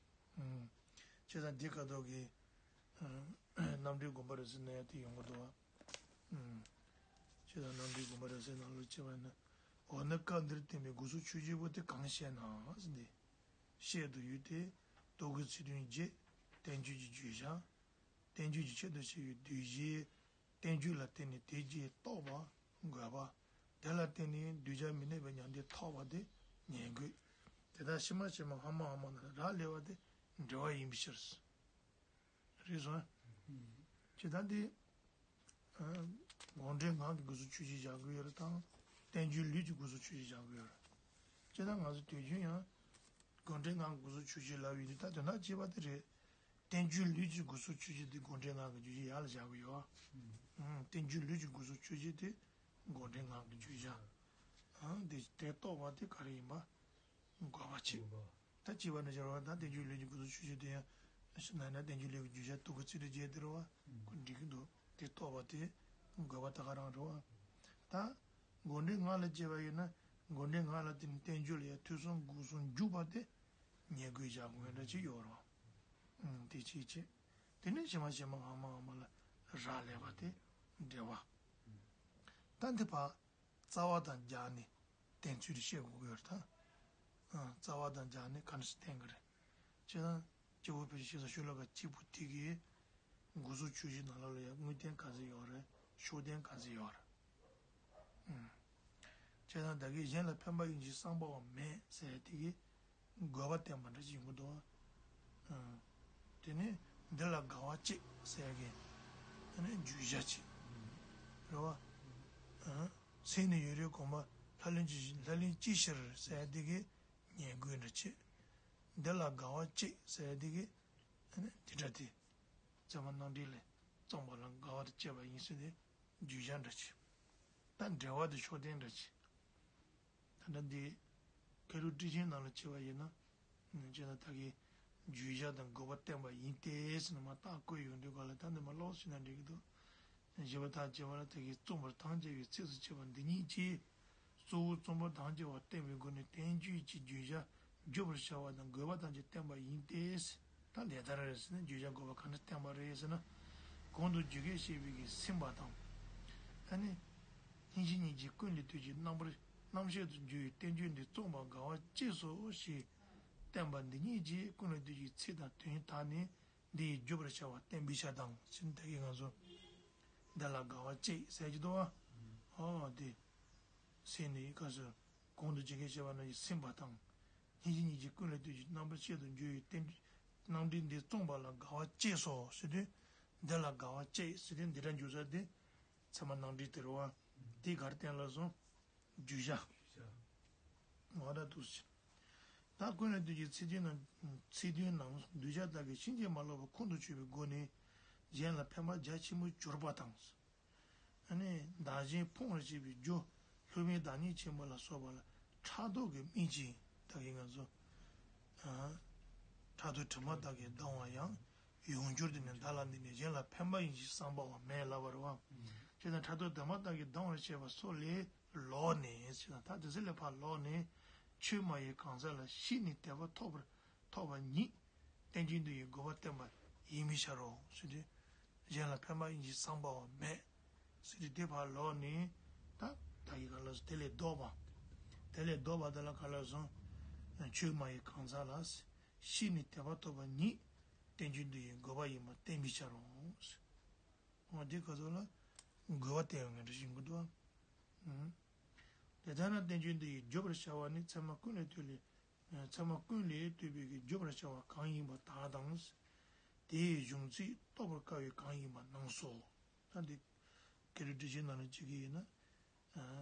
ཨུམ། བྱས་ཙང་འདི་ཁ་ཐོག་གི། ཨུམ། རྣམ་འགྲེལ་དགོངས་པ་རབ་གསལ་ན་ཡང་དེ་ཡོང་གི་འདུག་བ། ཨུམ། བྱས་ཙང་རྣམ་འགྲེལ་དགོངས་པ་རབ་གསལ་ནང་ལ་བྱས་པ་ན། འོ་ན་སྐབས་འདིར་བསྟན་པའི་དགོས་གསུགས་ཆོས་བཞི་པོ་དེ་གང་ཞེ་ན་ཟེར་ཏེ། བཤད་དུ་ཡོད་དེ། རྟོག་གེའི་ཚིག་དོན་བརྒྱད། བསྟན་བཅོས་ཀྱི་བརྗོད་བྱ། བསྟན་བཅོས་ཀྱི་ཆེད་དུ་བྱས་པའི་གདུལ་བྱའི་བསྟན་བཅོས་ལ་བརྟེན་ནས་དེ་རྗེས་རྟོགས་པ་དགོས་པ། དེ་ལ་བརྟེན་ནས་གདུལ་བྱ་མི་གནས་པའི་མྱང་འདས་ཐོབ་པ་དེ་ཉན་དགོས། དེ་དག་ཕྱི་མ་ཕྱི་མ་སྔ་མ་སྔ་མ་ལ་རག་ལས་པ་དེ་འབྲེལ་བ་ཡིན་པའི་ཕྱིར། རེད་སོང་། ཇི་ལྟར་འདི། དགོངས་འགྲེལ་ངག་གི་དགོས་གསུགས་ཆོས་བཞི་བཞག་གི་ཡོད་རེད་དང་། བསྟན་བཅོས་ལུས་ཀྱི་དགོས་གསུགས་ཆོས་བཞི་བཞག་གི་ཡོད་རེད། ཇི་ལྟར་ང་ཚོ་དུས་རྒྱུན་ཡང་། དགོངས་འགྲེལ་ངག་གི་དགོས་གསུགས་ཆོས་བཞི་ལབ་ཡོད་དུས་ད་དོན་དག་གཅིག་པ་དེ་རེད། བསྟན་བཅོས་ལུས་ཀྱི་དགོས་གསུགས་ཆོས་བཞི་དེ་དགོངས་འགྲེལ་ངག་གི་བརྗོད་བྱ་ཡར་ལ་བཞག་གི་ཡོད། ཨང་། བསྟན་བཅོས་ལུས་ཀྱི་དགོས་གསུགས་ཆོས་བཞི་དེ་དགོངས་འགྲེལ་ངག་གི་བརྗོད་བྱ། ཨང་། དེ་དེ་རྟོགས་པ་དེ་ག་རེ་ཡིན་པ། དགོས་པ་བྱེད། ད་བྱས་པ་ནི་སྦྱར་བ་དང་བསྟན་བཅོས་ལུས་ཀྱི་དགོས་གསུགས་ཆོས་བཞི་དེ་ཡང་ན་ན་བསྟན་བཅོས་ལུས་ཀྱི་བརྗོད་བྱ་རྟོག་གེའི་ཚིག་དོན་བརྒྱད་དེ་རེད་བ། ཁོ་འགྲིག་གི་འདུག་དེ་རྟོགས་པ་དེ་དགོས་པ་ད་ག་རང་རེད་བ། ད། དགོངས་འགྲེལ་ངག་ལ་བྱས་པ་ཡིན་ན། དགོངས་འགྲེལ་ངག་ལ་བརྟེན་ནས་བསྟན་བཅོས་ལ་ཡང་ཐོས་བསམ་སྒོམ་གསུམ་འཇུག་པ་དེ་ཉེར་དགུའི་ཞག་དགོངས་འདྲ་ཅིག་ཡོད་རེད། ཨང་། དེ་གཅིག་བྱས། དེ་ནས་ཕྱི་མ་ཕྱི་མ་སྔ་མ་སྔ་མ་ལ་རག་ལས་པ་དེ་འབྲེལ་བ། ད་འདི་བར་རྩ་བ་དང་སྦྱར་ནས་བསྟན་ཚུལ་དེ་བཤད་དགོས་ཀྱི་ཡོད་རེད་ད། ཨང་། རྩ་བ་དང་སྦྱར་ནས་ག་འདྲ་སེ་བསྟན་གྱི་རེད། བྱས་ཙང་། སྐྱེས་བུ་ཕལ་ཆེར་ཞེ་ས་ཤོ་ལོ་ཀ་གཅིག་པུ་དེ་གིས། དགོས་གསུགས་ཆོས་བཞི་ནང་ལོགས་ལ་ཡང་དངོས་བསྟན་ག་ཚོད་ཡོད་རེད། ཤུགས་བསྟན་ག་ཚོད་ཡོད་རེད། ཨུམ། བྱས་ཙང་བདག་གིས་གཞན་ལ་ཕན་པ་ཡིན་ཞེས་བསམ་པའང་མེད་ཟེར་དེ་གིས་དགོས་པ་བསྟན་པ་འདྲ་ཞིག་ཡོང་གི་འདུག་ཨུམ། དེ་ནས་ འདི་ལ་དགའ་བ་བསྐྱེད་ཟེར་ཡ་གི་ཨ་ནི་བརྗོད་བྱ་བྱེད། རེད་བ། ཨ། སེམས་ནི་ཡུན་རིང་གོམས་པ་ལྷ་ལན་ཅི་ལྷ་ལན་ཅི་ཕྱིར་ཟེར་ཡ་འདི་གི་ཉེར་དགུའི་འདྲ་བྱེད། འདི་ལ་དགའ་བ་བསྐྱེད་ཟེར་ཡ་འདི་གི་ཨ་ནི་འདི་འདྲ་དེ། ཚད་མ་རྣམ་འགྲེལ་ལས་བརྩམས་པ་ལ་དགའ་བ་དང་བཅས་པ་ཡིན་ཟེར་ཏེ་བརྗོད་བྱ་འདྲ་བྱེད། ད་འགྲེལ་བ་དེ་ཕྱོགས་བསྟན་འདྲ་བྱེད། ད་ལྟ་འདི་ཀ་རུ་ཊི་ཆེན་ནང་ལ་བྱས་པ་ཡིན་ན། བྱས་ན་ད་གིན་བརྗོད་བྱ་དང་དགོས་པ་བསྟན་པ་ཡིན་ཏེ་ཟེར་ནས་མར་རྟགས་བཀོད་ཡོང་དུས་ག་ལ་ད་འདི་མར་ཀློག་ཟིན་ན་འགྲིག་གི་འདུག་བཞི་པ་དང་བཅས་པ་ལ་ད་གིན་རྩོམ་པར་དང་བཅས་པའི་ཚིགས་སུ་བཅད་པ་འདི་ཉིད་ཀྱིས་གཙོ་བོ་རྩོམ་པར་དང་བཅས་པ་བསྟན་པའི་སྒོ་ནས་བསྟན་བཅོས་ཀྱི་བརྗོད་བྱ་བརྗོད་པར་བྱ་བ་དང་དགོས་པ་ཐམས་ཅད་བསྟན་པ་ཡིན་ཏེ། ད་ལས་ལྟར་རེད་ཟེར་ན་བརྗོད་བྱ་དགོས་པ་གང་འདྲ་བསྟན་པ་རེད་ཟེར་ན། གོང་དུ་ཇི་སྐད་བཤད་པའི་གི་སེམས་པ་དང་། ཨ་ནི། སྙིང་རྗེ་གཉིས་ཀྱིས་ཀུན་ལས་བཏུས་ཀྱི་རྣམ་པར་རྣམ་བཤད་དུ་འགྱུར་བའི་བསྟན་བཅོས་འདི་རྩོམ་པར་དགའ་བ་བསྐྱེད་སོ་ཞེས་བསྟན་པ་འདི་ཉིད་ཀྱིས་ཀུན་ལས་བཏུས་ཀྱི་ཚིག་དང་དོན་དག་ནི་འདི་ཡིས་བརྗོད་པར་བྱ་བ་བསྟན་པའི་ཕྱིར་དང་ཟེར་ན་ད་གིན་ང་ཚོ་འདི་ལ་དགའ་བ་བསྐྱེད་ཟེར་གྱི་འདུག་བ། ཨོ་དེ། སེམས་ནི་ག་ཟེར། གོང་དུ་ཇི་སྐད་བཤད་པ་ནང་བཞིན་སེམས་པ་དང་། སྙིང་རྗེ་གཉིས་ཀྱིས་ཀུན་ལས་བཏུས་ཀྱི་རྣམ་པར་བཤད་དུ་འགྱུར་བའི་རྟེན་རྣམ་འགྲེལ་འདི་རྩོམ་པ་ལ་དགའ་བ་བསྐྱེད་སོ་ཟེར་དུས། འདི་ལ་དགའ་བ་བསྐྱེད་ཟེར་དུས་འདི་འདྲ་འཇུག་ས་དེ། ཚད་མ་རྣམ་འགྲེལ་དེ་རེད་བ། དེ་གར་བསྟན་ལ་སོང་། བརྗོད་བྱ། ང་ད་འདུག་ཟེར། ད་ཀུན་ལས་བཏུས་ཀྱི་ཚིག་དོན་རྣམས་ཚིག་དོན་རྣམས་གདུལ་བྱ་དག་གིས་ཕྱིན་ཅི་མ་ལོག་པར་ཁོང་དུ་ཆུད་པའི་སྒོ་ནས་གཞན་ལ་ཕན་པ་རྒྱ་ཆེན་པོ་གྱུར་པ་དང་། ཨ་ནི་བདག་གཞན་ཕུང་བར་བྱེད་པའི་རྒྱུ་སློབ་དཔོན་བདག་ཉིད་ཆེན་པོ་ལ་སོགས་པ་ལ་ཕྲག་དོག་གི་དམིགས་ཀྱིས་བདག་གིས་ང་ཚོ། ཨ། ཕྲག་དོག་དྲི་མ་དག་གིས་སྡང་བ་ཡང་ཡོངས་གྱུར་དུ་ནི་བདག་ལ་དམིགས་ནས་གཞན་ལ་ཕན་པ་ཡིན་ཞེས་བསམ་པའང་མེད་ལབ་པ་རེད་བ། ཅེས་དང་ཕྲག་དོག་དྲི་མ་དག་གིས་སྡང་བར་བྱེད་པ་སོགས་ལས་ལོག་ནས་ཅེས་དང་ད་དེ་ཚོ་ལས་ཕར་ལོག་ནས་ཆོས་མ་ཡིན་གང་ཟག་ལ་ཤེས་ནས་དད་པ་ཐོབ་པར་ཐོབ་པ་ཉིད། བསྟན་བཅོས་འདི་ཡི་དགོས་པ་བསྟན་པ་ཡིན་པའི་ཕྱིར་རོ་ཟེར་ཏེ། གཞན་ལ་ཕན་པ་ཡིན་ཞེས་བསམ་པའང་མེད། ཟེར་ཏེ་དེ་ཕར་ལོག་ནས། ད་ད་གིན་ག་ལ་སོང་དེ་ལས་ལྡོག་པ། དེ་ལས་ལྡོག་པ་དེ་ལ་ག་ལ་སོང་། ཆོས་མ་ཡིན་གང་ཟག་ལ། ཤེས་ནས་དད་པ་ཐོབ་པ་ཉིད། བསྟན་བཅོས་འདི་ཡི་དགོས་པ་ཡིན་པ་བསྟན་པའི་ཕྱིར་རོ། འོ་དེ་ག་ཚོད་ལ། དགོས་པ་བསྟན་ཡོང་ངེས་འདྲ་ཞིག་གི་འདུག་ཨ། དེ་ལྟར་ན་བསྟན་བཅོས་འདི་ཡི་བརྗོད་པར་བྱ་བ་ནི་ཚད་མ་ཀུན་ལས་བཏུས་ལས། ཚད་མ་ཀུན་ལས་བཏུས་པའི་གི་བརྗོད་པར་བྱ་བ་གང་ཡིན་པ་དག་དང་། དེའི་གཞུང་ཚིག་རྟོགས་པར་དཀའ་བའི་གང་ཡིན་པ་རྣམས་སོ། ད་འདི་ཀ་རུ་ཊི་ཆེན་ནང་ལ་བྱེད་ཀྱི་ཡིན་ན།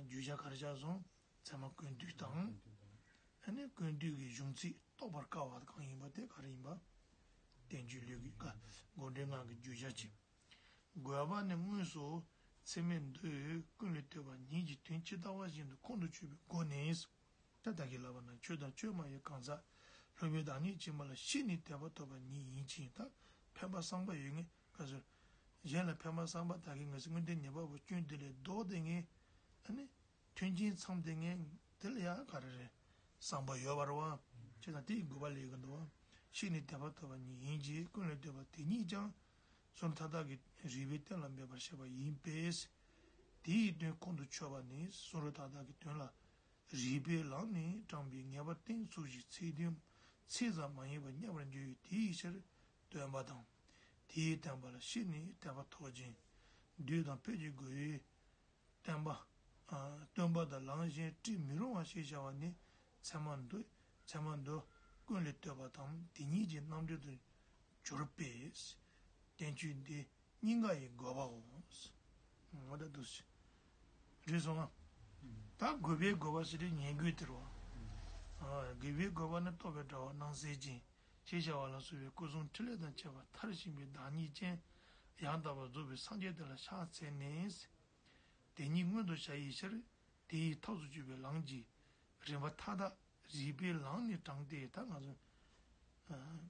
བརྗོད་བྱ་ག་རེ་བྱས་སོང་། ཚད་མ་ཀུན་བཏུས་དང་། ཨ་ནི་ཀུན་བཏུས་ཀྱི་གཞུང་ཚིག་རྟོགས་པར་དཀའ་བ་གང་ཡིན་པ་དེ་ག་རེ་ཡིན་པ། བསྟན་བཅོས་ལུགས་ཀྱི་བཀའ་དགོངས་འགྲེལ་ལྔ་གི་བརྗོད་བྱ་ཅིག་དགོས་པ་ནི་དངོས་སུ་ཚད་མས་འདོད་ཀུན་ལས་བཏུས་པ་ཉིད་ཀྱི་དོན་ཇི་ལྟ་བ་བཞིན་དུ་ཁོང་དུ་ཆུད་པའི་སྒོ་ནས། ད་ད་གིན་ལབ་པ་ན་ཆོས་དང་ཆོས་མ་ཡིན་གང་ཟག་སློབ་དཔོན་བདག་ཉིད་ཆེན་པོ་ལ་ཤེས་ནས་དད་པ་ཐོབ་པ་ཉིད་ཡིན་ཕྱིར་ད་ཕན་པ་བསམ་པ་ཡོད་ངེས་ག་ཚོད། གཞན་ལ་ཕན་པ་བསམ་པ་ད་གིན་ང་ཚོ་དངོས་བསྟན་ཉན་པ་པོ་སྐྱོན་དེ་ལས་ལྡོག་སྟེ་ངེས། ཨ་ནི། མཐུན་རྐྱེན་ཚང་སྟེ་ངེས་དེ་ལ་ཡང་ག་རེ་རེད། བསམ་པ་ཡོད་པ་རེད་བ། ཅེས་དང་དེ་ཡི་དགོས་པ་ལས་ཀྱི་འདུག་བ། ཤེས་ནས་དད་པ་ཐོབ་པ་ཉིད་ཡིན་གྱི་ཀུན་ལས་བཏུས་པ་དེ་ཉིད་ཀྱང་། གསུང་མཐའ་དག་གི་རིགས་པས་གཏན་ལ་འབེབས་པར་བྱ་བ་ཡིན་པས། དེ་ཡི་དོན་ཁོང་དུ་ཆུད་པ་ནི་གསུང་རབ་མཐའ་དག་གི་དོན་ལ་རིགས་པས་ལམ་ནས་དྲངས་པའི་ངེས་པ་གཏན་ཚིགས་བཅད་ཚིག་དོན་ཚིག་ཙམ་མ་ཡིན་པར་བསྙད་པར་འགྱུར་བས་དེའི་ཕྱིར་སྟོན་པ་དང་། དེའི་བསྟན་པ་ལ་ཤེས་ནས་དད་པ་ཐོབ་ཅིང་། དུས་དང་ཕུད་ཀྱི་དགོས་པའི་བསྟན་པ། སྟོན་པ་དང་ལམ་གཞན་བྲི་མི་རུང་བ་ཞེས་བྱ་བ་ནི་ཚད་མ་མདོ་ཚད་མ་མདོ་ཀུན་ལས་བཏུས་པ་དང་དེ་ཉིད་ཀྱི་རྣམ་འགྲེལ་དུ་གྱུར་པས། བསྟན་བཅོས་འདི་གཉིས་ཀ་ཡི་དགོས་པའོ། ངོ་ད་འདུག་སེ། རེད་སོང་ང་། ད་དགོས་པའི་དགོས་པ་ཟེར་དུས་ཉན་དགོས་དེ་རེད་བ། དགོས་པའི་དགོས་པ་ནི་རྟོགས་པའི་དྲ་བ་སྣང་གསལ་ཅན། ཞེས་བྱ་བ་ལ་སོགས་པའི་སྐུ་གསུང་ཐུགས་ལས་དང་བཅས་པ་མཐར་ཕྱིན་པའི་བདག་ཉིད་ཅན། ཡང་དག་པར་རྫོགས་པའི་སངས་རྒྱས་དེ་ལ་ཕྱག་འཚལ་ནས། དེ་ཉིད་མངོན་དུ་བྱ་བའི་ཕྱིར། དེའི་ཐབས་སུ་གྱུར་པའི་ལམ་གྱི་རིམ་པ་མཐའ་དག་རིགས་པས་ལམ་ནས་དྲངས་ཏེ་ད་ང་ཚོ།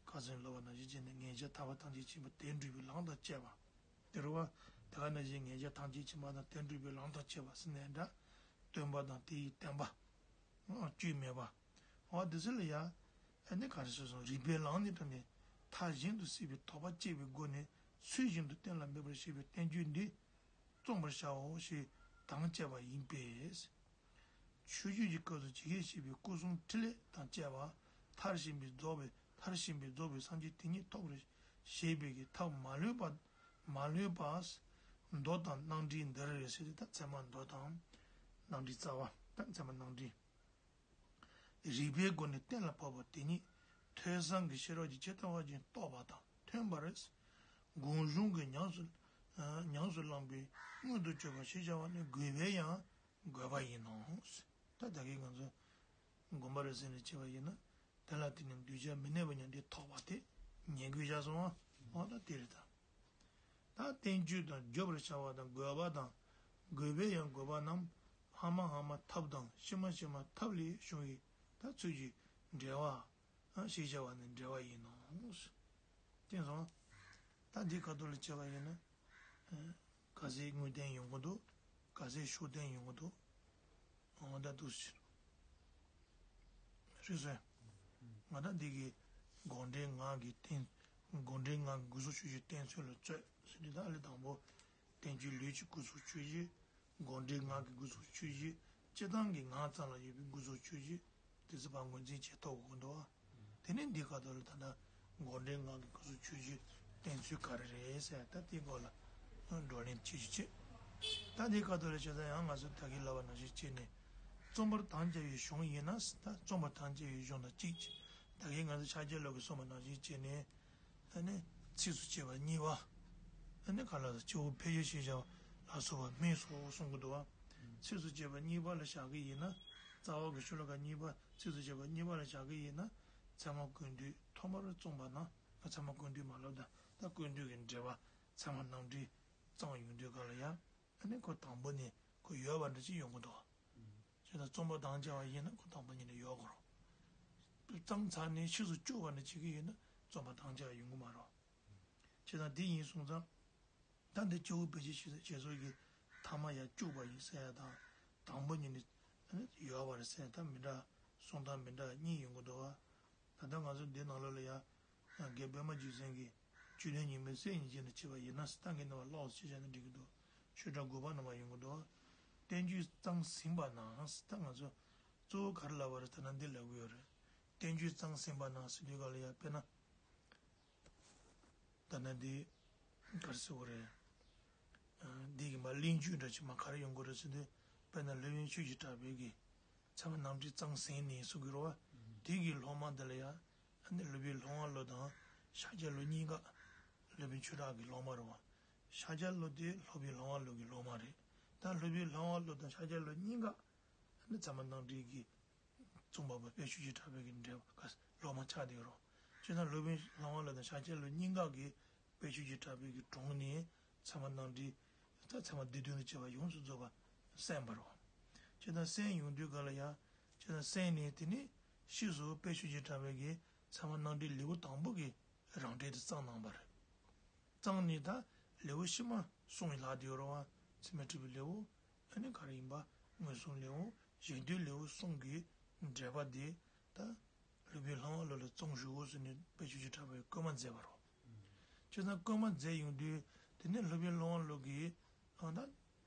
ཁ་སང་ལབ་པ་ནང་བཞིན་བྱས་ནས་ངེས་ཤེས་ཐར་པ་ཐམས་ཅད་མཁྱེན་པ་དེ་འགྲུབ་པའི་ལམ་དང་བཅས་པ། དེ་རུ་བ། དེ་ག་ནང་བཞིན་ངེས་ཤེས་ཐམས་ཅད་མཁྱེན་པ་དང་དེ་འགྲུབ་པའི་ལམ་དང་བཅས་པ་ཟེར་ནས་འདྲ། སྟོན་པ་དང་དེ་ཡི་བསྟན་པ། བཅོས་མེད་པ། འོ་དེ་ཚོ་ལ་ཡ། ཨ་ནི་ག་རེ་ཟེར་སོང་རིགས་པའི་ལམ་ནས་དྲངས་ནས་མཐའ་གཞན་དུ་སྲིད་པའི་དོགས་པ་བཅད་པའི་སྒོ་ནས་ཚུལ་བཞིན་དུ་གཏན་ལ་འབེབས་པར་བྱེད་པའི་བསྟན་བཅོས་འདི་རྩོམ་པར་བྱའོ་ཞེས་དམ་བཅས་པ་ཡིན་པས། མཆོད་བརྗོད་ཀྱི་སྐབས་སུ་ཇི་སྐད་བཤད་པའི་སྐུ་གསུང་ཐུགས་ལས་དང་བཅས་པ་མཐར་ཕྱིན་པའི་རྫོགས་པའི་མཐར་ཕྱིན་པའི་རྫོགས་པའི་སངས་རྒྱས་དེ་ཉིད་ཐོབ་པར་བྱེད་པའི་གི་ཐབས་མ་ལུས་པ་མ་ལུས་པ། མདོ་དང་རྣམ་འགྲེལ་འདིར་ཟེར་ཏེ་ད་ཚད་མ་མདོ་དང་། རྣམ་འགྲེལ་རྩ་བ་དང་ཚད་མ་རྣམ་འགྲེལ། རིགས་པའི་སྒོ་ནས་གཏན་ལ་ཕབ་པ་དེ་ཉིད་ཐོས་བསམ་གྱི་ཤེས་རབ་ཀྱིས་ཇི་ལྟ་བ་བཞིན་རྟོགས་པ་དང་མཐུན་པར་ སྒོམ་བྱུང་གི་ཉམས་སུ་ཉམས་སུ་བླངས་པའི་མངོན་དུ་གྱུར་པ་ཞེས་བྱ་བ་ནི་དགོས་པས་ཡང་དགོས་པ་ཡིན་ནོ། ད་ད་གིན་ང་ཚོ་དགོན་པ་རེ་ཟིན་ནས་བྱས་པ་ཡིན་ན། དེ་ལ་བརྟེན་ནས་གདུལ་བྱ་མི་གནས་པ་ཉིད་དེ་ཐོབ་པ་དེ་ཉན་དགོས་བཞག་སོང་བ། འོ་ད་དེ་རེད་ད། ད་བསྟན་བཅོས་དང་བརྗོད་པར་བྱ་བ་དང་དགོས་པ་དང་། དགོས་པས་ཡང་དགོས་པ་རྣམས་སྔ་མ་སྔ་མ་ཐབས་དང་ཕྱི་མ་ཕྱི་མ་ཐབས་ལས་བྱུང་བའི་ད་ཚུལ་གྱིས་འབྲེལ་བ་ཞེས་བྱ་བ་ནི་འབྲེལ་བ་ཡིན་ནོ། བསྟན་སོང་། ད་འདི་ཁ་ཐོག་ལ་བྱས་པ་ཡིན་ན། ག་ཚད་དངོས་བསྟན་ཡོང་གི་འདུག་ག་ཚད་ཤུགས་བསྟན་ཡོང་གི་འདུག་འོ་ད་འདུག་ཟེར། རེད་སོང་། ང་ད་འདི་གི་དགོངས་འགྲེལ་ངག་གི་བསྟན། དགོངས་འགྲེལ་ངག་གི་དགུ་ཚོགས་ཆོས་བཞི་བསྟན་ཚུལ་ལ་རྩོད་ཟེར་དུས་ད་ཨ་ལེ་དང་པོ། བསྟན་བཅོས་ལུས་ཀྱི་དགུ་ཚོགས་ཆོས་བཞི། དགོངས་འགྲེལ་ངག་གི་དགུ་ཚོགས་ཆོས་བཞི། སྤྱིར་བཏང་གི་ངག་ཙམ་ལ་ཡོད་པའི་དགུ་ཚོགས་ཆོས་བཞི། དེ་ཚོ་ཕར་ངོས་འཛིན་བྱེད་ཐུབ་དགོས་འདུག་བ། དེ་ནས་འདི་ཁ་ཐོག་ལ་ད་ལྟ་དགོངས་འགྲེལ་ངག་གི་དགུ་ཚོགས་ཆོས་བཞི་བསྟན་ཚུལ་ག་རེ་རེད་ཟེར་ད་དེའི་སྐོར་ལ་བགྲོ་གླེང་བྱེད་ཀྱི་བྱེད། ད་འདི་ཁ་ཐོག་ལ་བྱས་ཙང་ཡང་ང་ཚོ་ད་གིན་ལབ་པ་ནང་བཞིན་བྱས་ནས། རྩོམ་པར་དམ་བཅའ་བའི་གཞུང་ཡིན་ན་ད་རྩོམ་པར་དམ་བཅའ་བའི་གཞུང་དང་གཅིག་བྱས། ད་གིན་ང་ཚོ་ཕྱག་རྒྱ་ལུགས་ཀྱིས་གསུངས་པ་ནང་བཞིན་བྱས་ནས། ཨ་ནི་ཚིགས་སུ་བཅད་པ་གཉིས་པ། ཨ་ནི་ག་ལ་སྤྱི་བོ་འཕེལ་བྱེད་ཞེས་བྱ་བ་ལ་སོགས་པ་སྨོས་སོ་གསུང་གི་འདུག་བ། ཚིགས་སུ་བཅད་པ་གཉིས་པ་ལ་བཞག་གི་ཡིན་ན། རྩ་བ་གི་ཤོ་ལོ་ཀ་གཉིས་པ་ཚིགས་སུ་བཅད་པ་གཉིས་པ་ལ་བཞག་གི་ཡིན་ན། ཚད་མ་ཀུན་བཏུས་ཐོག་མར་རྩོམ་པ་ན། ཚད་མ་ཀུན་བཏུས་མ་ལབ་ད་ད་ཀུན་བཏུས་ཀྱི་འགྲེལ་པ་ཚད་མ་རྣམ་འགྲེལ་བརྩམས་ཡོང་དུས་ག་ལ་ཡ། ཨ་ནི་ཁོ་དང་པོ་ནས་ཁོ་ཡོད་པ་འདྲ་ཅིག་ཡོང་གི་འདུག་བྱས་ཙང་རྩོམ་པར་དམ་བཅའ་བ་ཡིན་ན་ཁོ་དང་པོ་ཉིད་ནས་ཡོད་དགོས་རེད། བརྩམས་ཚར་ནས་ཕྱིས་སུ་བཅོས་པ་ནི་བྱེད་ཀྱི་ཡོད་ན་རྩོམ་པར་དམ་བཅའ་ཡོང་གི་མ་རེད། བྱས་ཙང་དེ་ཡིན་སོང་ཙང་། ད་འདི་སྤྱི་བོ་འཕེལ་བྱེད་ཞེས་སོགས་ཀྱི་ཐ་མ་ཡང་བཅུག་པ་ཡིན་ཟེར་ཡ་དང་། དང་པོ་ཉིད་ནས་ཡོད་པ་རེད་ཟེར་ཡ་ད་མི་འདྲ། གསུང་སྟངས་མི་འདྲ་གཉིས་ཡོང་གི་འདུག་བ། ད་ལྟ་ང་ཚོ་འདི་ནང་ལོགས་ལ་ཡ། རྒན་པད་མ་རྗེ་བཙུན་གྱིས་བཅུད་ལྡན་ཉི་མའི་གསལ་བྱེད་ཅན་དུ་བྱས་པ་ཡིན་ན་ད་ངས་ནི་བ་ཀློག་ཅེས་བྱས་ན་འགྲིག་གི་འདུག་ཆོས་གྲྭ་དགུ་པ་ནང་མ་ཡོང་གི་འདུག་བསྟན་བཅོས་གཙང་ཟིན་པ་ན་ད་ང་ཚོ་གཙོ་བོ་ག་རེ་ལབ་པ་རེད་ད་ན་འདི་ལབ་གི་ཡོད་རེད། བསྟན་བཅོས་གཙང་ཟིན་པ་ན་ཟེར་དུས་ག་ལ་ཡ་དཔེར་ན། ད་ན་འདི་ག་རེ་ཟེར་དགོས་རེད། འདི་གི་མ་གླེང་བརྗོད་འདྲ་ཅིག་མ་ག་རེ་ཡོང་གི་རེད་ཟེར་དུས་དཔེར་ན་སློབ་དཔོན་ཆོས་ཀྱི་གྲགས་པའི་གི་ཚད་མ་རྣམ་འགྲེལ་གཙང་ཟིན་ནས་གསུང་གི་རེད་བ། དེ་གི་སློབ་མ་འདི་ལ་ཡ། ཨ་ནི་སློབ་དཔོན་ལྷ་དབང་བློ་དང་ཤཱཀྱ་བློ་གཉིས་ཀ། སློབ་དཔོན་ཆོས་གྲགས་ཀྱི་སློབ་མ་རེད་བ། ཤཱཀྱ་བློ་དེ་སློབ་དཔོན་ལྷ་དབང་བློ་གི་སློབ་མ་རེད། ད་སློབ་དཔོན་ལྷ་དབང་བློ་དང་ཤཱཀྱ་བློ་གཉིས་ཀ། ཨ་ནི་ཚད་མ་རྣམ་འགྲེལ་གྱི་རྩོམ་པ་པོ་དཔལ་ཆོས་ཀྱི་གྲགས་པའི་གི་འགྲེལ་པ་སློབ་མ་ཆགས་བསྡད་ཡོད་རེད། བྱས་ཙང་སློབ་དཔོན་ལྷ་དབང་བློ་དང་ཤཱཀྱ་བློ་གཉིས་ཀ་གིས་དཔལ་ཆོས་ཀྱི་གྲགས་པའི་གི་དྲུང་ནས་ཚད་མ་རྣམ་འགྲེལ། ད་ཚད་མ་སྡེ་བདུན་དང་བཅས་པ་ཡོངས་སུ་རྫོགས་པ་གསན་པ་རེད། བྱས་ཙང་གསན་ཡོང་དུས་ག་ལ་ཡ། བྱས་ཙང་གསན་ནས་དེ་ནས་ཕྱིས་སུ་དཔལ་ཆོས་ཀྱི་གྲགས་པའི་གི་ཚད་མ་རྣམ་འགྲེལ་ལེའུ་དང་པོ་གི་རང་འགྲེལ་དེ་བརྩམས་གནང་བ་རེད། བརྩམས་ནས་ད་ལེའུ་ཕྱི་མ་གསུམ་ཡི་ལྷག་བསྡད་ཡོད་རེད་བ། ཚད་མས་སྤྲུལ་པའི་ལེའུ། ཨ་ནི་ག་རེ་ཡིན་པ། མངོན་སུམ་ལེའུ། གཞན་དོན་ལེའུ་གསུམ་གྱི་འགྲེལ་པ་དེ་ད་སློབ་དཔོན་ལྷ་དབང་བློ་ལ་བརྩམས་ཞུ་ཟེར་ནས་དཔལ་ཆོས་ཀྱི་གྲགས་པས་བསྐུལ་མ་མཛད་པ་རེད། བྱས་ཙང་བསྐུལ་མ་མཛད་ཡོང་དུས་དེ་ནས་སློབ་དཔོན་ལྷ་དབང་བློ་གིས་ཨ་ད་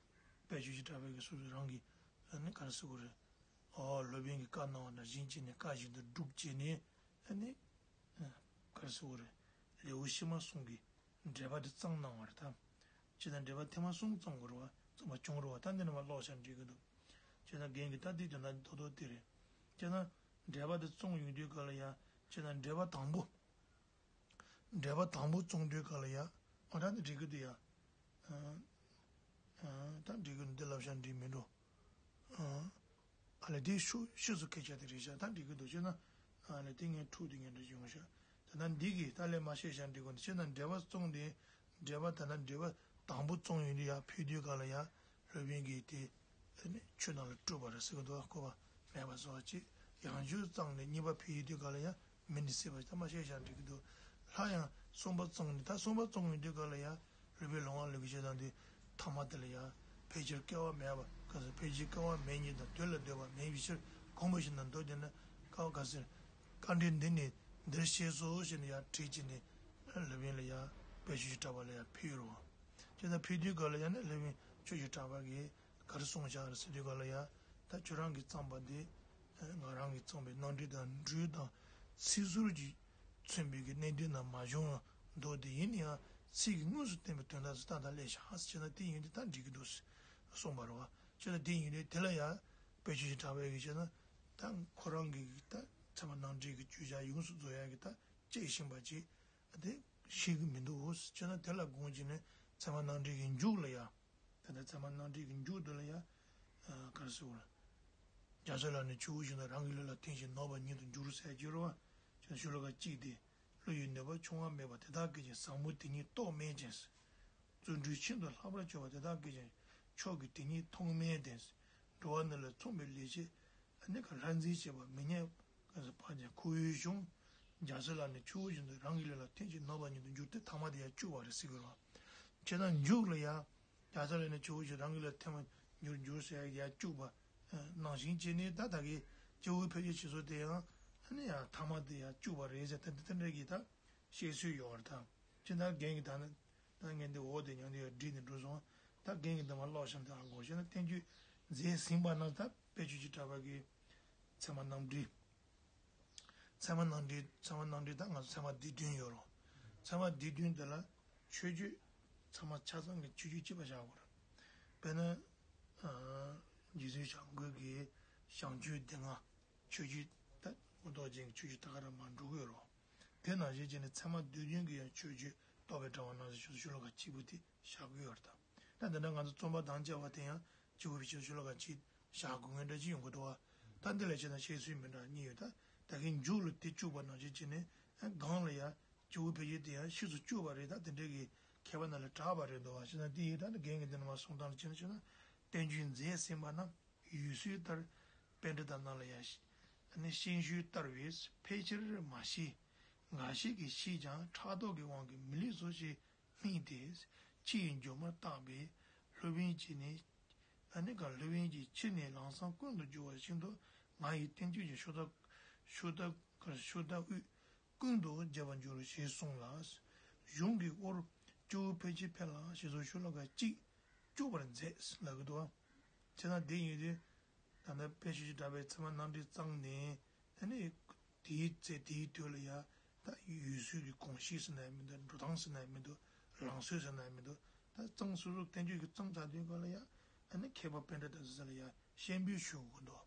དཔལ་ཆོས་ཀྱི་གྲགས་པའི་གི་སོ་སོ་རང་གི་ཨ་ནི་ག་རེ་ཟེར་དགོས་རེད། ཨོ་སློབ་དཔོན་གྱིས་བཀའ་གནང་བ་ནང་བཞིན་བྱས་ནས་བཀའ་བཞིན་དུ་སྒྲུབ་བྱས་ནས་ཨ་ནི། ག་རེ་ཟེར་དགོས་རེད། ལེའུ་ཕྱི་མ་གསུམ་གྱི་འགྲེལ་པ་དེ་བརྩམས་གནང་བ་རེད་ད། བྱས་ཙང་འགྲེལ་པ་ཐེངས་མ་གསུམ་བརྩམས་དགོས་རེད་བ། བརྩམས་པ་བྱུང་རེད་བ། ད་འདི་ནས་མར་ཀློག་བྱས་འགྲིག་གི་འདུག་བྱས་ཙང་རྒན་གྱིས་ད་འདི་དོན་དག་རྡོག་རྡོག་དེ་རེད། བྱས་ཙང་འགྲེལ་པ་དེ་བརྩམས་ཡོང་དུས་ག་ལ་ཡ། བྱས་ཙང་འགྲེལ་པ་དང་པོ། འགྲེལ་པ་དང་པོ་བརྩམས་དུས་ག་ལ་ཡ། ཨ་ད་འདི་འགྲིག་གི་འདུག་ཡ། ཨ་ཨ་ད་འགྲིག་གི་འདུག་འདི་ལབ་བྱས་འགྲིག་མི་འགྲོ། ཨ་ཨ་ལས་དེ་ཤུ་ཕྱིས་སུ་སྐད་ཆ་དེ་རེད་ཤག་ད་འགྲིག་གི་འདུག་བྱས་ན་ཨ་ལས་དེ་ངས་འཁྲུག་དེ་ངས་འདྲ་ཡོང་ཤག་ད་ལྟ་འདི་གིས་ད་ལས་མ་བཤད་ཤག་འགྲིག་གོ་འདི་བྱས་ན་འགྲེལ་པ་བརྩམས་ཏེ་འགྲེལ་པ་ད་ལྟ་འགྲེལ་པ་དང་པོ་བརྩམས་ཡོང་དུས་ཡར་ཕུལ་དུས་ག་ལ་ཡ་སློབ་དཔོན་གྱིས་དེ་ཨ་ནི་ཆོས་རྣམས་ལ་སྤྲོས་པ་རེད་ཟེར་གི་འདུག་བཀོད་པ་མེད་པ་བཟོ་བ་ཅིག་ཡང་བསྐྱར་བརྩམས་ནས་གཉིས་པ་ཕུལ་ཡོང་དུས་ག་ལ་ཡ། མི་འདི་སྲིད་པ་ད་མ་བཤད་བཞག་འགྲིག་གི་འདུག་སླར་ཡང་གསུམ་པ་བརྩམས་ནས་ད་གསུམ་པ་བརྩམས་ཡོང་དུས་ག་ལ་ཡ། སློབ་དཔོན་ལྷ་དབང་བློ་གིས་བཤད་སྟངས་འདི་ཐ་མ་དེ་ལ་ཡ། ཕལ་ཆེར་སྐྱེ་བ་མེད་པ་ག་ཟེར་ཕལ་ཆེར་སྐྱེ་བ་མེད་ཉིད་དང་དུས་ལ་འདོད་པ་མེད་པའི་ཕྱིར་གོང་བུ་བཞིན་དུ་འདོད་དེ་ན་ཀ་བ་ག་ཟེར། བཀའ་འགྲེལ་འདི་ནི་འདིར་ཤེས་སོ་ཞེས་ནས་ཡར་བྲིས་ཀྱིས་ནས་སློབ་དཔོན་ལ་ཡ་དཔལ་ཆོས་ཀྱི་གྲགས་པ་ལ་ཡ་ཕུལ་རོ། ཅེས་དང་ཕུལ་དུས་ག་ལ་ཡ་ནི་སློབ་དཔོན་ཆོས་ཀྱི་གྲགས་པ་གིས། ག་རེ་གསུངས་བཞག་རེད་ཟེར་དུས་ག་ལ་ཡ། ད་ཁྱོད་རང་གིས་བརྩམས་པ་འདི། ང་རང་གིས་བརྩམས་པའི་རྣམ་འགྲེལ་དང་འགྲོས་དང་། ཚིག་ཟུར་གྱིས་མཚོན་པའི་གི་གནད་དོན་རྣམས་མ་བྱུང་མདོག་འདི་ཡིན་ན་ཡང་ཚིག་གི་དངོས་སུ་བསྟན་པའི་དོན་དག་ཚོ་ཏག་ཏག་སླེབས་བཞག་ཟེར་བྱས་ན་དེ་ཡིན་དུས་ད་འགྲིག་གི་འདུག་གསུངས་པ་རེད་བ། བྱས་ན་དེ་ཡིན་དུས་དེ་ལ་ཡ། དཔེ་ཆོས་ཀྱི་གྲགས་པའི་གི་བྱས་ན། ད་ཁོ་རང་གི་གི་ད་ཚད་མ་རྣམ་འགྲེལ་གྱི་བརྗོད་བྱ་ཡོངས་སུ་རྫོགས་ཡ་གི་ད་དཔྱད་ཤེས་པ་ཅིག་དེ་ ཤེས་ཀྱི་མི་འདུག་ཅེ་ན། དེ་ལ་དགོངས་བྱས་ནས་ཚད་མ་རྣམ་འགྲེལ་གྱི་མཇུག་ལ་ཡ། ད་ལྟ་ཚད་མ་རྣམ་འགྲེལ་གྱི་མཇུག་ཏུ་ལ་ཡ། ག་རེ་ཟེར་བ་ལ། རྒྱལ་སྲས་ལག་ནས་ཆུ་བོ་བཞིན་དུ་རང་གི་ལུས་ལ་ཐིམ་ཞིང་ནོར་བ་ཉིད་དུ་འགྱུར་ཟེར་གྱི་རེད་བ། ཅེ་ན་ཤོ་ལོ་ཀ་གཅིག་དེ། བློ་ཡི་ནུས་པ་ཆུང་བ་མེད་པ་དེ་དག་གིས་ཀྱང་ཟབ་མོ་དེ་ཉིད་རྟོགས་མེད་ཅིང་། བརྩོན་འགྲུས་ཤིན་ཏུ་ལྷག་པར་གྱུར་པ་དེ་དག་གིས་ཀྱང་མཆོག་གི་དེ་ཉིད་མཐོང་མེད་དེ། འགྲོ་བ་ནི་ལ་མཚུངས་པའི་ལེགས་སྤྱད་ཨ་ནི་ཁ་ལྷར་འཛིན་བྱེད་པ་མི་ཉན་པ་ཅིན་ཁོ་བོའི་གཞུང་། རྒྱལ་སྲས་ལག་ནས་ཆུ་བོ་བཞིན་དུ་རང་གི་ལུས་ལ་ཐིམ་ཞིང་ནོར་བ་ཉིད་དུ་འགྱུར་ཏེ་ཐ་མ་དེ་ཡང་བཅུག་པ་རེད་ཟེར་གྱི་རེད། ཅེ་ན་མཇུག་ལ་ཡང་། རྒྱལ་སྲས་ལག་ནས་ཆུ་བོ་བཞིན་རང་གི་ལུས་ལ་ཐིམ་པར་འགྱུར་འགྱུར་ཟེར་ཡང་བཅུག་པ། ནང་བཞིན་བྱས་ནས་ད་ལྟ་གི་སྐྱེས་བུ་ཕལ་ཆེར་བྱེད་ཚུལ་དེ་ཡང་ཨ་ནི་ཡང་ཐ་མ་དེ་ཡང་བཅུག་པ་རེད་ཟེར་ད་འདི་ལྟ་འདྲ་གི་ད་བཤད་སྲོལ་ཡོད་རེད་ད། ཅེ་ན་རྒན་གྱིས་ད་ནི་ད་ངས་འདི་འོག་དེ་མྱང་དེ་ཡང་བྲིས་ནས་འགྲོ་སོང་། ད་རྒན་གྱིས་འདི་མ་ཀློག་བཞིན་དུ་ཨ་གོ་ཤེ་ན་བསྟན་བཅོས་མཛད་ཟིན་པ་ན་ད་དཔལ་ཆོས་ཀྱི་གྲགས་པ་གི་ཚད་མ་རྣམ་འགྲེལ། ཚད་མ་རྣམ་འགྲེལ་ཚད་མ་རྣམ་འགྲེལ་ད་ང་ཚོ་ཚད་མ་སྡེ་བདུན་ཡོད་རོ། ཚད་མ་སྡེ་བདུན་དེ་ལ་མཆོད་བརྗོད་ཚད་མ་ཆ་ཚང་གི་མཆོད་བརྗོད་གཅིག་པ་བཞག་དགོས་རེད། དཔེར་ན། རྗེ་བཙུན་བྱམས་མགོན་གྱི་བྱམས་ཆོས་སྡེ་ལྔ་མཆོད་བརྗོད་ད་མགོན་རྟོགས་ཅན་གྱི་མཆོད་བརྗོད་ད་ག་རང་མར་འགྲོ་གི་ཡོད་རོ། དེ་ནང་བཞིན་བྱས་ནས་ཚད་མ་སྡེ་བདུན་གྱི་ཡང་མཆོད་བརྗོད་རྟོགས་པའི་དྲ་བ་ནང་བཞིན་ཞུ་ཤོ་ལོ་ཀ་གཅིག་པུ་དེ་བཞག་གི་ཡོད་རེད་ད། ད་འདི་འདྲ་ང་ཚོ་རྩོམ་པ་དང་བཅས་པ་དེ་ཡང་སྐྱེས་བུ་ཕལ་ཆེར་ཤོ་ལོ་ཀ་གཅིག་བཞག་དགོས་ངེས་འདྲ་ཅིག་ཡོང་གི་འདུག་བ། ད་འདི་ལ་བྱས་ན་བཤད་ཚུལ་མི་འདྲ་གཉིས་ཡོད་ད། ད་གིན་མཇུག་ལ་དེ་བཅུག་པ་ནང་བཞིན་བྱས་ནས་སྒང་ལ་ཡང་སྐྱེས་བུ་ཕལ་ཆེར་དེ་ཡང་ཕྱིས་སུ་བཅུག་པ་རེད་ད། དེ་འདྲའི་གི་མཁས་པ་རྣམས་ལ་གྲགས་པ་རེད་འདུག་བ། བྱས་ན་འདི་ཡིན་ད་ནི་རྒན་གྱིས་འདི་ནས་མར་གསུང་སྟངས་ལ་བྱས་ན་བྱས་ན་བསྟན་བཅོས་མཛད་ཟིན་པ་རྣམས་ཡུལ་སྲོལ་ལྟར་པཎྜི་ཏ་རྣམས་ལ་ཡང་ཨ་ནི་སྙན་ཞུ་ལྟར་བས་ཕལ་ཆེར་མ་ཤེས། འགའ་ཞིག་གིས་ཤེས་ཀྱང་ཕྲག་དོག་གི་དབང་གིས་མི་ལེགས་སོ་ཞེས་སྨྲས་ཏེ། ཕྱི་ཡི་འགྱུར་མར་བརྟགས་པས་སློབ་དཔོན་གྱིས་ནི། ཨ་ནི་ག་སློབ་དཔོན་གྱིས་ཕྱི་ནས་ལམ་སང་ཀུན་ཏུ་འགྱུར་བ་བཞིན་དུ་ང་ཡི་བསྟན་བཅོས་ཀྱི་ཤོ་ད་ཤོ་ད་ཤོ་ད་དབུས་ཀུན་ཏུ་རྒྱས་པར་འགྱུར་ཞེས་གསུངས་ལ། གཞུང་གི་དབུར་སྐྱེས་བུ་ཕལ་ཆེར་ཕལ་ལ་ཞེས་སོགས་ཤོ་ལོ་ཀ་གཅིག་བཅུག་པར་མཛད་ལབ་ཀྱི་འདུག་བ། བྱས་ན་འདི་ཡིན་དུས། ད་ལྟ་དཔལ་ཆོས་ཀྱི་གྲགས་པའི་ཚད་མ་རྣམ་འགྲེལ་གཙང་ནས། ཨ་ནི། དེའི་ཚེ་དེའི་དུས་ལ་ཡ། ད་ཡུལ་སྲོལ་གྱི་གོམས་གཤིས་ཟེར་ན་ཡང་མི་འདུག་འགྲོ་སྟངས་ཟེར་ན་ཡང་མི་འདུག་ལམ་སྲོལ་ཟེར་ན་ཡང་མི་འདུག་ད་གཙང་སོ་སོ་བསྟན་བཅོས་ཀྱི་གཙང་ཆགས་དུས་སྐབས་ལ་ཡ། ཨ་ནི་མཁས་པ་པཎྜི་ཏ་ཚོ་ལ་ཡ་སྤྱན་འབུལ་ཞུ་དགོས་འདུག་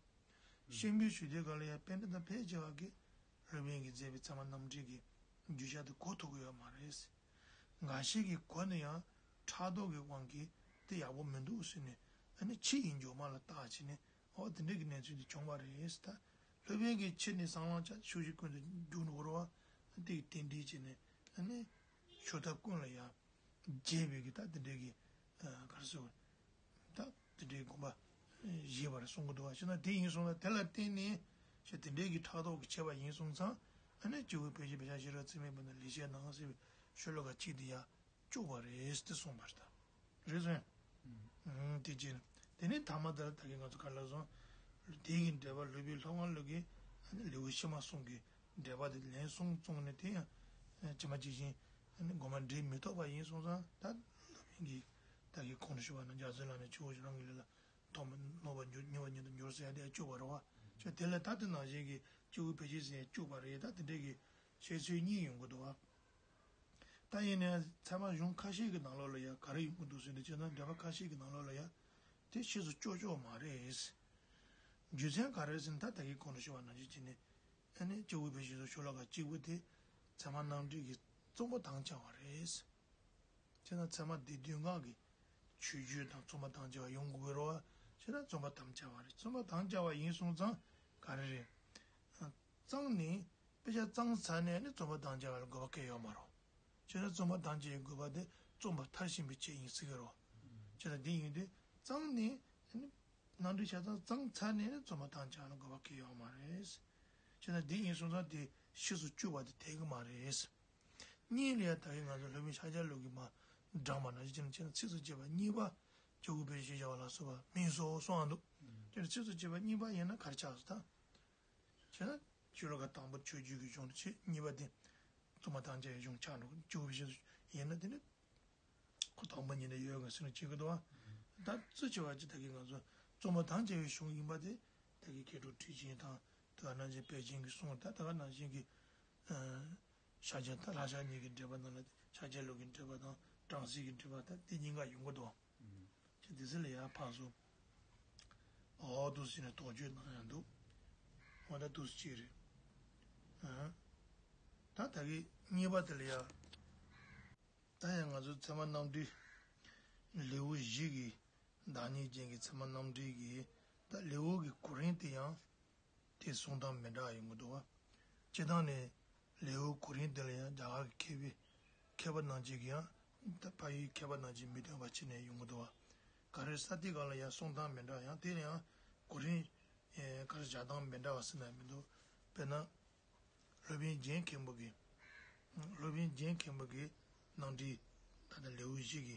སྤྱན་འབུལ་ཞུ་དུས་སྐབས་ལ་ཡ་པཎྜི་ཏ་ཕལ་ཆེ་བ་གིས་སློབ་དཔོན་གྱིས་མཛད་པའི་ཚད་མ་རྣམ་འགྲེལ་གྱི་རྒྱུ་ཆ་དེ་གོ་ཐུབ་ཀྱི་ཡོད་མ་རེད། འགའ་ཞིག་གིས་གོ་ན་ཡང་ཕྲག་དོག་གི་དབང་གིས་དེ་ཡག་པོ་མི་འདུག་ཟེར་ནས་ཨ་ནི་ཕྱི་ཡི་འགྱུར་མ་ལ་བརྟག་བྱས་ནས་ཨོ་དེ་འདྲ་གི་གནས་ཚུལ་དེ་བྱུང་བ་རེད་ཟེར། ད་སློབ་དཔོན་གྱིས་ཕྱི་ནས་སྲང་ལམ་ཆ་ཕྱོགས་བཞི་ཀུན་ཏུ་རྒྱུག་ནས་འོར་བ་དེ་གི་རྟེན་འབྲེལ་བྱས་ནས་ཨ་ནི་ཤོ་ཐབས་ཀུན་ལ་ཡང་རྒྱས་པའི་གི་ད་དེ་འདྲ་གི་ག་རེ་ཟེར་བ། ད་དེ་འདྲའི་དགོངས་པ་བཞེས་པར་གསུང་གི་འདུག་བ། ཞེ་ན་དེ་ཡིན་སོང་ན་དེ་ལ་བརྟེན་ནས་ཞེ་དེ་འདྲའི་གི་ཕྲག་དོག་གི་བྱས་པ་ཡིན་སོང་ཙང་ཨ་ནི་སྐྱེས་བུ་ཕལ་ཆེར་བེ་ཤ་ཤེས་རབ་ཚད་མེད་པ་ན་ལེགས་བཤད་ནང་ཟེར་བའི་ཤོ་ལོ་ཀ་གཅིག་དེ་ཡ་བཅུག་པ་རེད་དེ་གསུངས་པ་རེད་ད། རེད་སོང་། ཨང་དེ་བྱས་ན་དེ་ནས་ཐ་མ་དེར་ད་གིན་ང་ཚོ་ག་ལ་སོང་། དེ་གི་འགྲེལ་པ་སློབ་དཔོན་ལྷ་དབང་བློ་གིས་ཨ་ནི་ལེའུ་ཕྱི་མ་གསུམ་གྱི་འགྲེལ་པ་དེ་ལན་གསུམ་བརྩམས་ནས་དེ་ཡང་ཇི་མ་ཇི་བཞིན་ཨ་ནི་དགོངས་པ་འགྲེལ་མི་ཐུབ་པ་ཡིན་སོང་ཙང་ད་སློབ་དཔོན་གྱིས་ད་གིན་གོང་དུ་ཞུས་པ་ནང་རྒྱལ་སྲས་ལག་ནས་ཆུ་བོ་ཞིག་རང་གི་ལུས་ལ་ཐོམ་ནོར་བ་འགྱུར་ཉེ་བ་ཉིད་དུ་འགྱུར་ཟེར་ཡ་དེ་བཅུག་པ་རེད་བ། ཅོ་དེ་ལ་ད་དེ་ནང་བཞིན་གྱི་སྐྱེས་བུ་ཕལ་ཆེར་ཟེར་ཡ་བཅུག་པ་རེད། ད་དེ་འདྲའི་གི་བཤད་ཚུལ་གཉིས་ཡོང་གི་འདུག་བ། ད་ཡིན་ནའི་ཚད་མ་གཞུང་ཁ་ཤས་ཀྱི་ནང་ལོགས་ལ་ཡ་ག་རེ་ཡོང་གི་འདུག་ཟེར་ན་བྱས་ན་འགྲེལ་པ་ཁ་ཤས་ཀྱི་ནང་ལོགས་ལ་ཡ་དེ་ཕྱིས་སུ་བཅོས་ཆོག་མ་རེད། རྒྱུ་མཚན་ག་རེ་ཟེར་ན་ད་ད་གིན་གོང་དུ་ཞུས་པ་ནང་བཞིན་བྱས་ནས་ཨ་ནི་སྐྱེས་བུ་ཕལ་ཆེར་ཟེར་ཤོ་ལོ་ཀ་གཅིག་པུ་དེ་ཚད་མ་རྣམ་འགྲེལ་གྱི་རྩོམ་པ་དང་བཅས་པ་རེད། བྱས་ན་ཚད་མ་སྡེ་བདུན་སྒང་གི་མཆོད་བརྗོད་དང་རྩོམ་པ་དང་བཅས་པ་ཡོང་དགོས་རེད་བ། བྱས་ན་རྩོམ་པ་དང་བཅས་པ་རེད། རྩོམ་པ་དང་བཅས་པ་ཡིན་སོང་ཙང་ག་རེ་རེད། གཙང་ནས་དཔེ་ཆ་གཙང་ཚར་ནས་ནི་རྩོམ་པ་དང་བཅས་པ་ལ་དགོས་པ་གང་ཡང་ཡོད་མ་རེད། བྱས་ན་རྩོམ་པ་དང་བཅས་པའི་དགོས་པ་དེ་རྩོམ་པ་མཐར་ཕྱིན་པའི་ཆེད་ཡིན་ཟེར་གི་རེད། བྱས་ན་འདི་ཡིན་དུས་གཙང་ནས་ནི་རྣམ་འགྲེལ་ཆ་ཚང་གཙང་ཚར་ནས་ནི་རྩོམ་པ་དང་བཅས་པ་ལ་དགོས་པ་གང་ཡང་ཡོད་མ་རེད། བྱས་ན་འདི་ཡིན་སོང་ཙང་དེ་ཕྱིས་སུ་བཅོས་པ་དེ་འཐད་གི་མ་རེད། གཉིས་ལ་ཡང་ད་གིན་ང་ཚོ་སློབ་དཔོན་ཤཱཀྱ་བློ་གིས་མར་བགྲངས་པ་ནང་བཞིན་བྱས་ན་ཚིགས་སུ་བཅད་པ་གཉིས་པ་སྐྱེས་བུ་ཕལ་ཆེར་ཞེས་བྱ་བ་ལ་སོགས་པ་སྨོས་སོ་གསུངས་འདུག་དེ་ནི་ཚིགས་སུ་བཅད་པ་གཉིས་པ་ཡིན་ན་ག་རེ་ཆགས་སོང་ད། བྱས་ན་ཤོ་ལོ་ཀ་དང་པོ་མཆོད་བརྗོད་ཀྱི་གཞུང་དུ་བྱས། གཉིས་པ་དེ་རྩོམ་པ་དང་བཅས་པའི་གཞུང་ཆགས་འགྲོ། སྐྱེས་བུ་ཕལ་ཆེར་ཡིན་ན་དེ་ནི་ཁོ་དང་པོ་ཉིད་ནས་ཡོད་དགོས་ཟེར་ནས་བྱེད་ཀྱི་འདུག་བ། ད་གཙོ་ཆེ་བ་ཅིག་ད་གིན་ང་ཚོ་རྩོམ་པ་དང་བཅས་པའི་གཞུང་ཡིན་པ་དེ་ད་གིན་མཁས་གྲུབ་ཁྲིད་ཆེན་དང་དེ་ག་ནང་བཞིན་དཔལ་ཆེན་གྱི་གསུང་ད་ད་ག་ནང་བཞིན་གྱི། ཤཱཀྱ་ད་ལྷ་ཤཱཀྱ་གཉིས་ཀྱི་འགྲེལ་པ་ནང་ལ་ཤཱཀྱ་བློ་གི་འགྲེལ་པ་དང་སྦྲང་རྩི་གི་འགྲེལ་པ་ད་དེ་གཉིས་ཀ་ཡོང་གི་འདུག་ཅེས་དེ་ཚོ་ལ་ཡང་ཕར་ཚུར་འོ་འདུག་ཟེར་ནས་དོགས་གཅོད་གནང་ཡང་འདུག་འོ་ད་འདུག་ཅེས་རེད། ཨ། ད་ད་གིན་གཉིས་པ་དེ་ལ་ཡང་ ད་ཡང་ང་ཚོ་ཚད་མ་རྣམ་འགྲེལ་ལེའུ་བཞི་གི་བདག་ཉིད་ཅན་གྱི་ཚད་མ་རྣམ་འགྲེལ་གྱི་ད་ལེའུ་གི་གོ་རིམ་དེ་ཡང་དེ་གསུང་སྟངས་མི་འདྲ་བ་ཡོང་གི་འདུག་བ། སྤྱིར་བཏང་ནས་ལེའུ་གོ་རིམ་དེ་ལ་ཡང་རྒྱ་གར་གྱི་མཁས་པའི་མཁས་པ་རྣམས་ཀྱིས་ཀྱང་ད་ཕ་ཡུལ་མཁས་པ་རྣམས་ཀྱིས་མི་འདོན་པ་བྱས་ནས་ཡོང་གི་འདུག་བ། ག་རེ་ས་དེ་ག་ལ་ཡང་གསུང་སྟངས་མི་འདྲ་ཡང་དེ་ལ་ཡང་གོ་རིམ་ཨེ་ག་རེ་བཞག་སྟངས་མི་འདྲ་བ་ཟེར་ན་མི་འདུག་དཔེར་ན། སློབ་དཔོན་རྒྱན་མཁན་པོ་གིས། སློབ་དཔོན་རྒྱན་མཁན་པོ་གིས་རྣམ་འགྲེལ་ད་ལྟ་ལེའུ་བཞི་གི་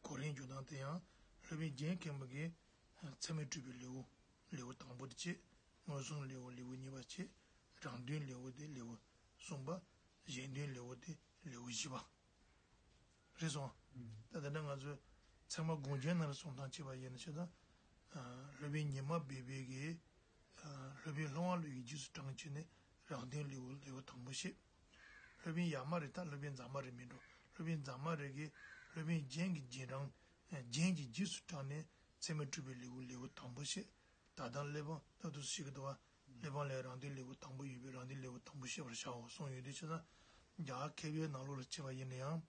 གོ་རིམ་བསྒྱུར་སྟངས་དེ་ཡང་སློབ་དཔོན་རྒྱན་མཁན་པོ་གིས་ཚད་མས་གྲུབ་པའི་ལེའུ་ལེའུ་དང་པོ་དེ་བྱས། མངོན་སུམ་ལེའུ་ལེའུ་གཉིས་པ་བྱས། རང་དོན་ལེའུ་དེ་ལེའུ་གསུམ་པ། གཞན་དོན་ལེའུ་དེ་ལེའུ་བཞི་པ། རེད་སོང་། ད་ལྟ་ནི་ང་ཚོས་ཚད་མ་དགོངས་རྒྱན་ནང་ལ་གསུང་སྟངས་བྱས་པ་ཡིན་ན་ཆེ་ད། སློབ་དཔོན་ཉི་མ་སྦས་པའི་གི་སློབ་དཔོན་ལྷ་དབང་བློ་ཡི་རྗེས་སུ་འབྲངས་བྱས་ནས་རང་དོན་ལེའུ་ལེའུ་དང་པོ་བཤད། སློབ་དཔོན་ཡ་མ་རི་ད་སློབ་དཔོན་ཛ་མ་རི་མིན་འགྲོ། སློབ་དཔོན་ཛ་མ་རི་གིས་སློབ་དཔོན་རྒྱན་གྱི་རྗེས་འབྲང་། རྒྱན་གྱི་རྗེས་སུ་འབྲངས་ནས་ཚད་མས་གྲུབ་པའི་ལེའུ་ལེའུ་དང་པོ་བཤད། ད་ལྟ་གླེགས་བམ་ལྟ་དུས་ཤེས་ཀྱི་འདུག་བ། གླེགས་བམ་ལས་རང་དོན་ལེའུ་དང་པོ་ཡོད་པས་རང་དོན་ལེའུ་དང་པོ་བཤད་པར་བྱའོ་གསུངས་ཡོད་དུས་ཆ་ཚང་། རྒྱ་གར་མཁས་པའི་ནང་ལོགས་ལ་བྱས་པ་ཡིན་ན་ཡང་།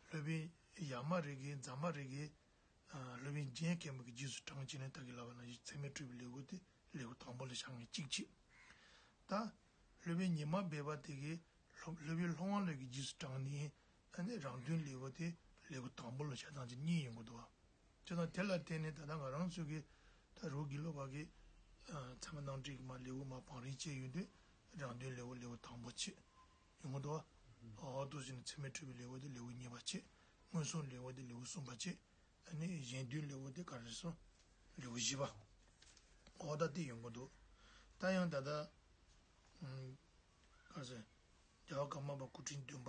སློབ་དཔོན་ཡ་མ་རི་གིས་ཛ་མ་རི་གིས་སློབ་དཔོན་རྒྱན་མཁན་པོ་གི་རྗེས་སུ་འབྲངས་བྱས་ནས་ད་གིན་ལབ་པ་ནང་བཞིན་ཚད་མས་གྲུབ་པའི་ལེའུ་དེ་ལེའུ་དང་པོ་ལ་བཞག་ངེས་གཅིག་བྱས། ད་སློབ་དཔོན་ཉི་མ་སྦས་པ་དེ་གིས་སློབ་སློབ་དཔོན་ལྷ་དབང་བློ་གི་རྗེས་སུ་འབྲངས་ནས་ཨ་ནི་རང་དོན་ལེའུ་དེ་ལེའུ་དང་པོ་ལ་བཞག་སྟངས་ཀྱི་གཉིས་ཡོང་གི་འདུག་བ། བྱས་ཙང་དེ་ལ་བརྟེན་ནས་ད་ལྟ་ང་རང་ཚོ་གི་ད་རུ་དགེ་ལུགས་པ་གི་ཚད་མ་རྣམ་འགྲེལ་གྱི་མ་ལེའུ་མ་བང་རིམ་བཅས་ཡོད་དུས་རང་དོན་ལེའུ་ལེའུ་དང་པོ་བྱས་ཡོང་གི་འདུག་བ། འོ་དུ་ཟིན་ཚད་མས་གྲུབ་པའི་ལེའུ་དེ་ལེའུ་གཉིས་པ་བྱས། མངོན་སུམ་ལེའུ་དེ་ལེའུ་གསུམ་པ་བྱས། ཨ་ནི་གཞན་དོན་ལེའུ་དེ་ག་རེ་སོང་། ལེའུ་བཞི་པ། འོ་ད་དེ་ཡོང་གི་འདུག་ད་ཡང་ད་ལྟ་ག་རེ་ཟེར། རྒྱལ་བ་ཀརྨ་པ་སྐུ་ཕྲེང་བདུན་པ།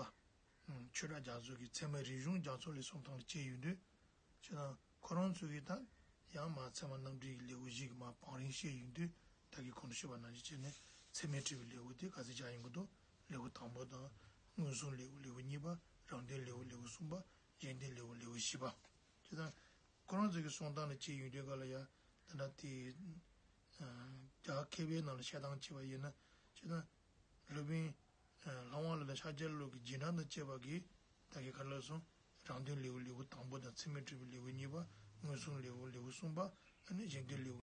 ཆོས་གྲགས་རྒྱ་མཚོ་གིས་ཚད་མ་རིག་གཞུང་རྒྱ་མཚོ་ལས་གསུང་སྟངས་ལ་བཅས་ཡོད་དུས། ཁྱེད་རང་ཁོ་རང་ཚོ་གིས་ད་ཡང་མ་ཚད་མ་རྣམ་འགྲེལ་གྱི་ལེའུ་བཞི་གི་མ་བང་རིམ་བཤད་ཡོད་དུས་ད་གིན་གོང་དུ་ཞུས་པ་ནང་བཞིན་བྱས་ནས་ཚད་མས་གྲུབ་པའི་ལེའུ་དེ་ག་ཚོད་བཞག་ཡོང་གི་འདུག་ལེའུ་དང་པོ་དང་། མངོན་སུམ་ལེའུ་ལེའུ་གཉིས་པ། རང་དོན་ལེའུ་ལེའུ་གསུམ་པ། གཞན་དོན་ལེའུ་ལེའུ་བཞི་པ། ཁྱེད་རང་ཁོ་རང་ཚོ་གིས་གསུང་སྟངས་ལ་བཅས་ཡོད་དུས་ག་ལ་ཡ་ད་ལྟ་དེ་རྒྱ་གར་མཁས་པའི་ནང་ལ་བཤད་སྟངས་བྱས་པ་ཡིན་ན་ཁྱེད་རང་སློབ་དཔོན། ལྷ་དབང་བློ་དང་ཤཱཀྱ་བློ་གི་རྗེས་འབྲང་དང་བཅས་པ་གིས་ད་གིན་ག་རེ་ལབ་སོང་། རང་དོན་ལེའུ་ལེའུ་དང་པོ་དང་ཚད་མས་གྲུབ་པའི་ལེའུ་གཉིས་པ། མངོན་སུམ་ལེའུ་ལེའུ་གསུམ་པ། ཨ་ནི་གཞན་དོན་ལེའུ་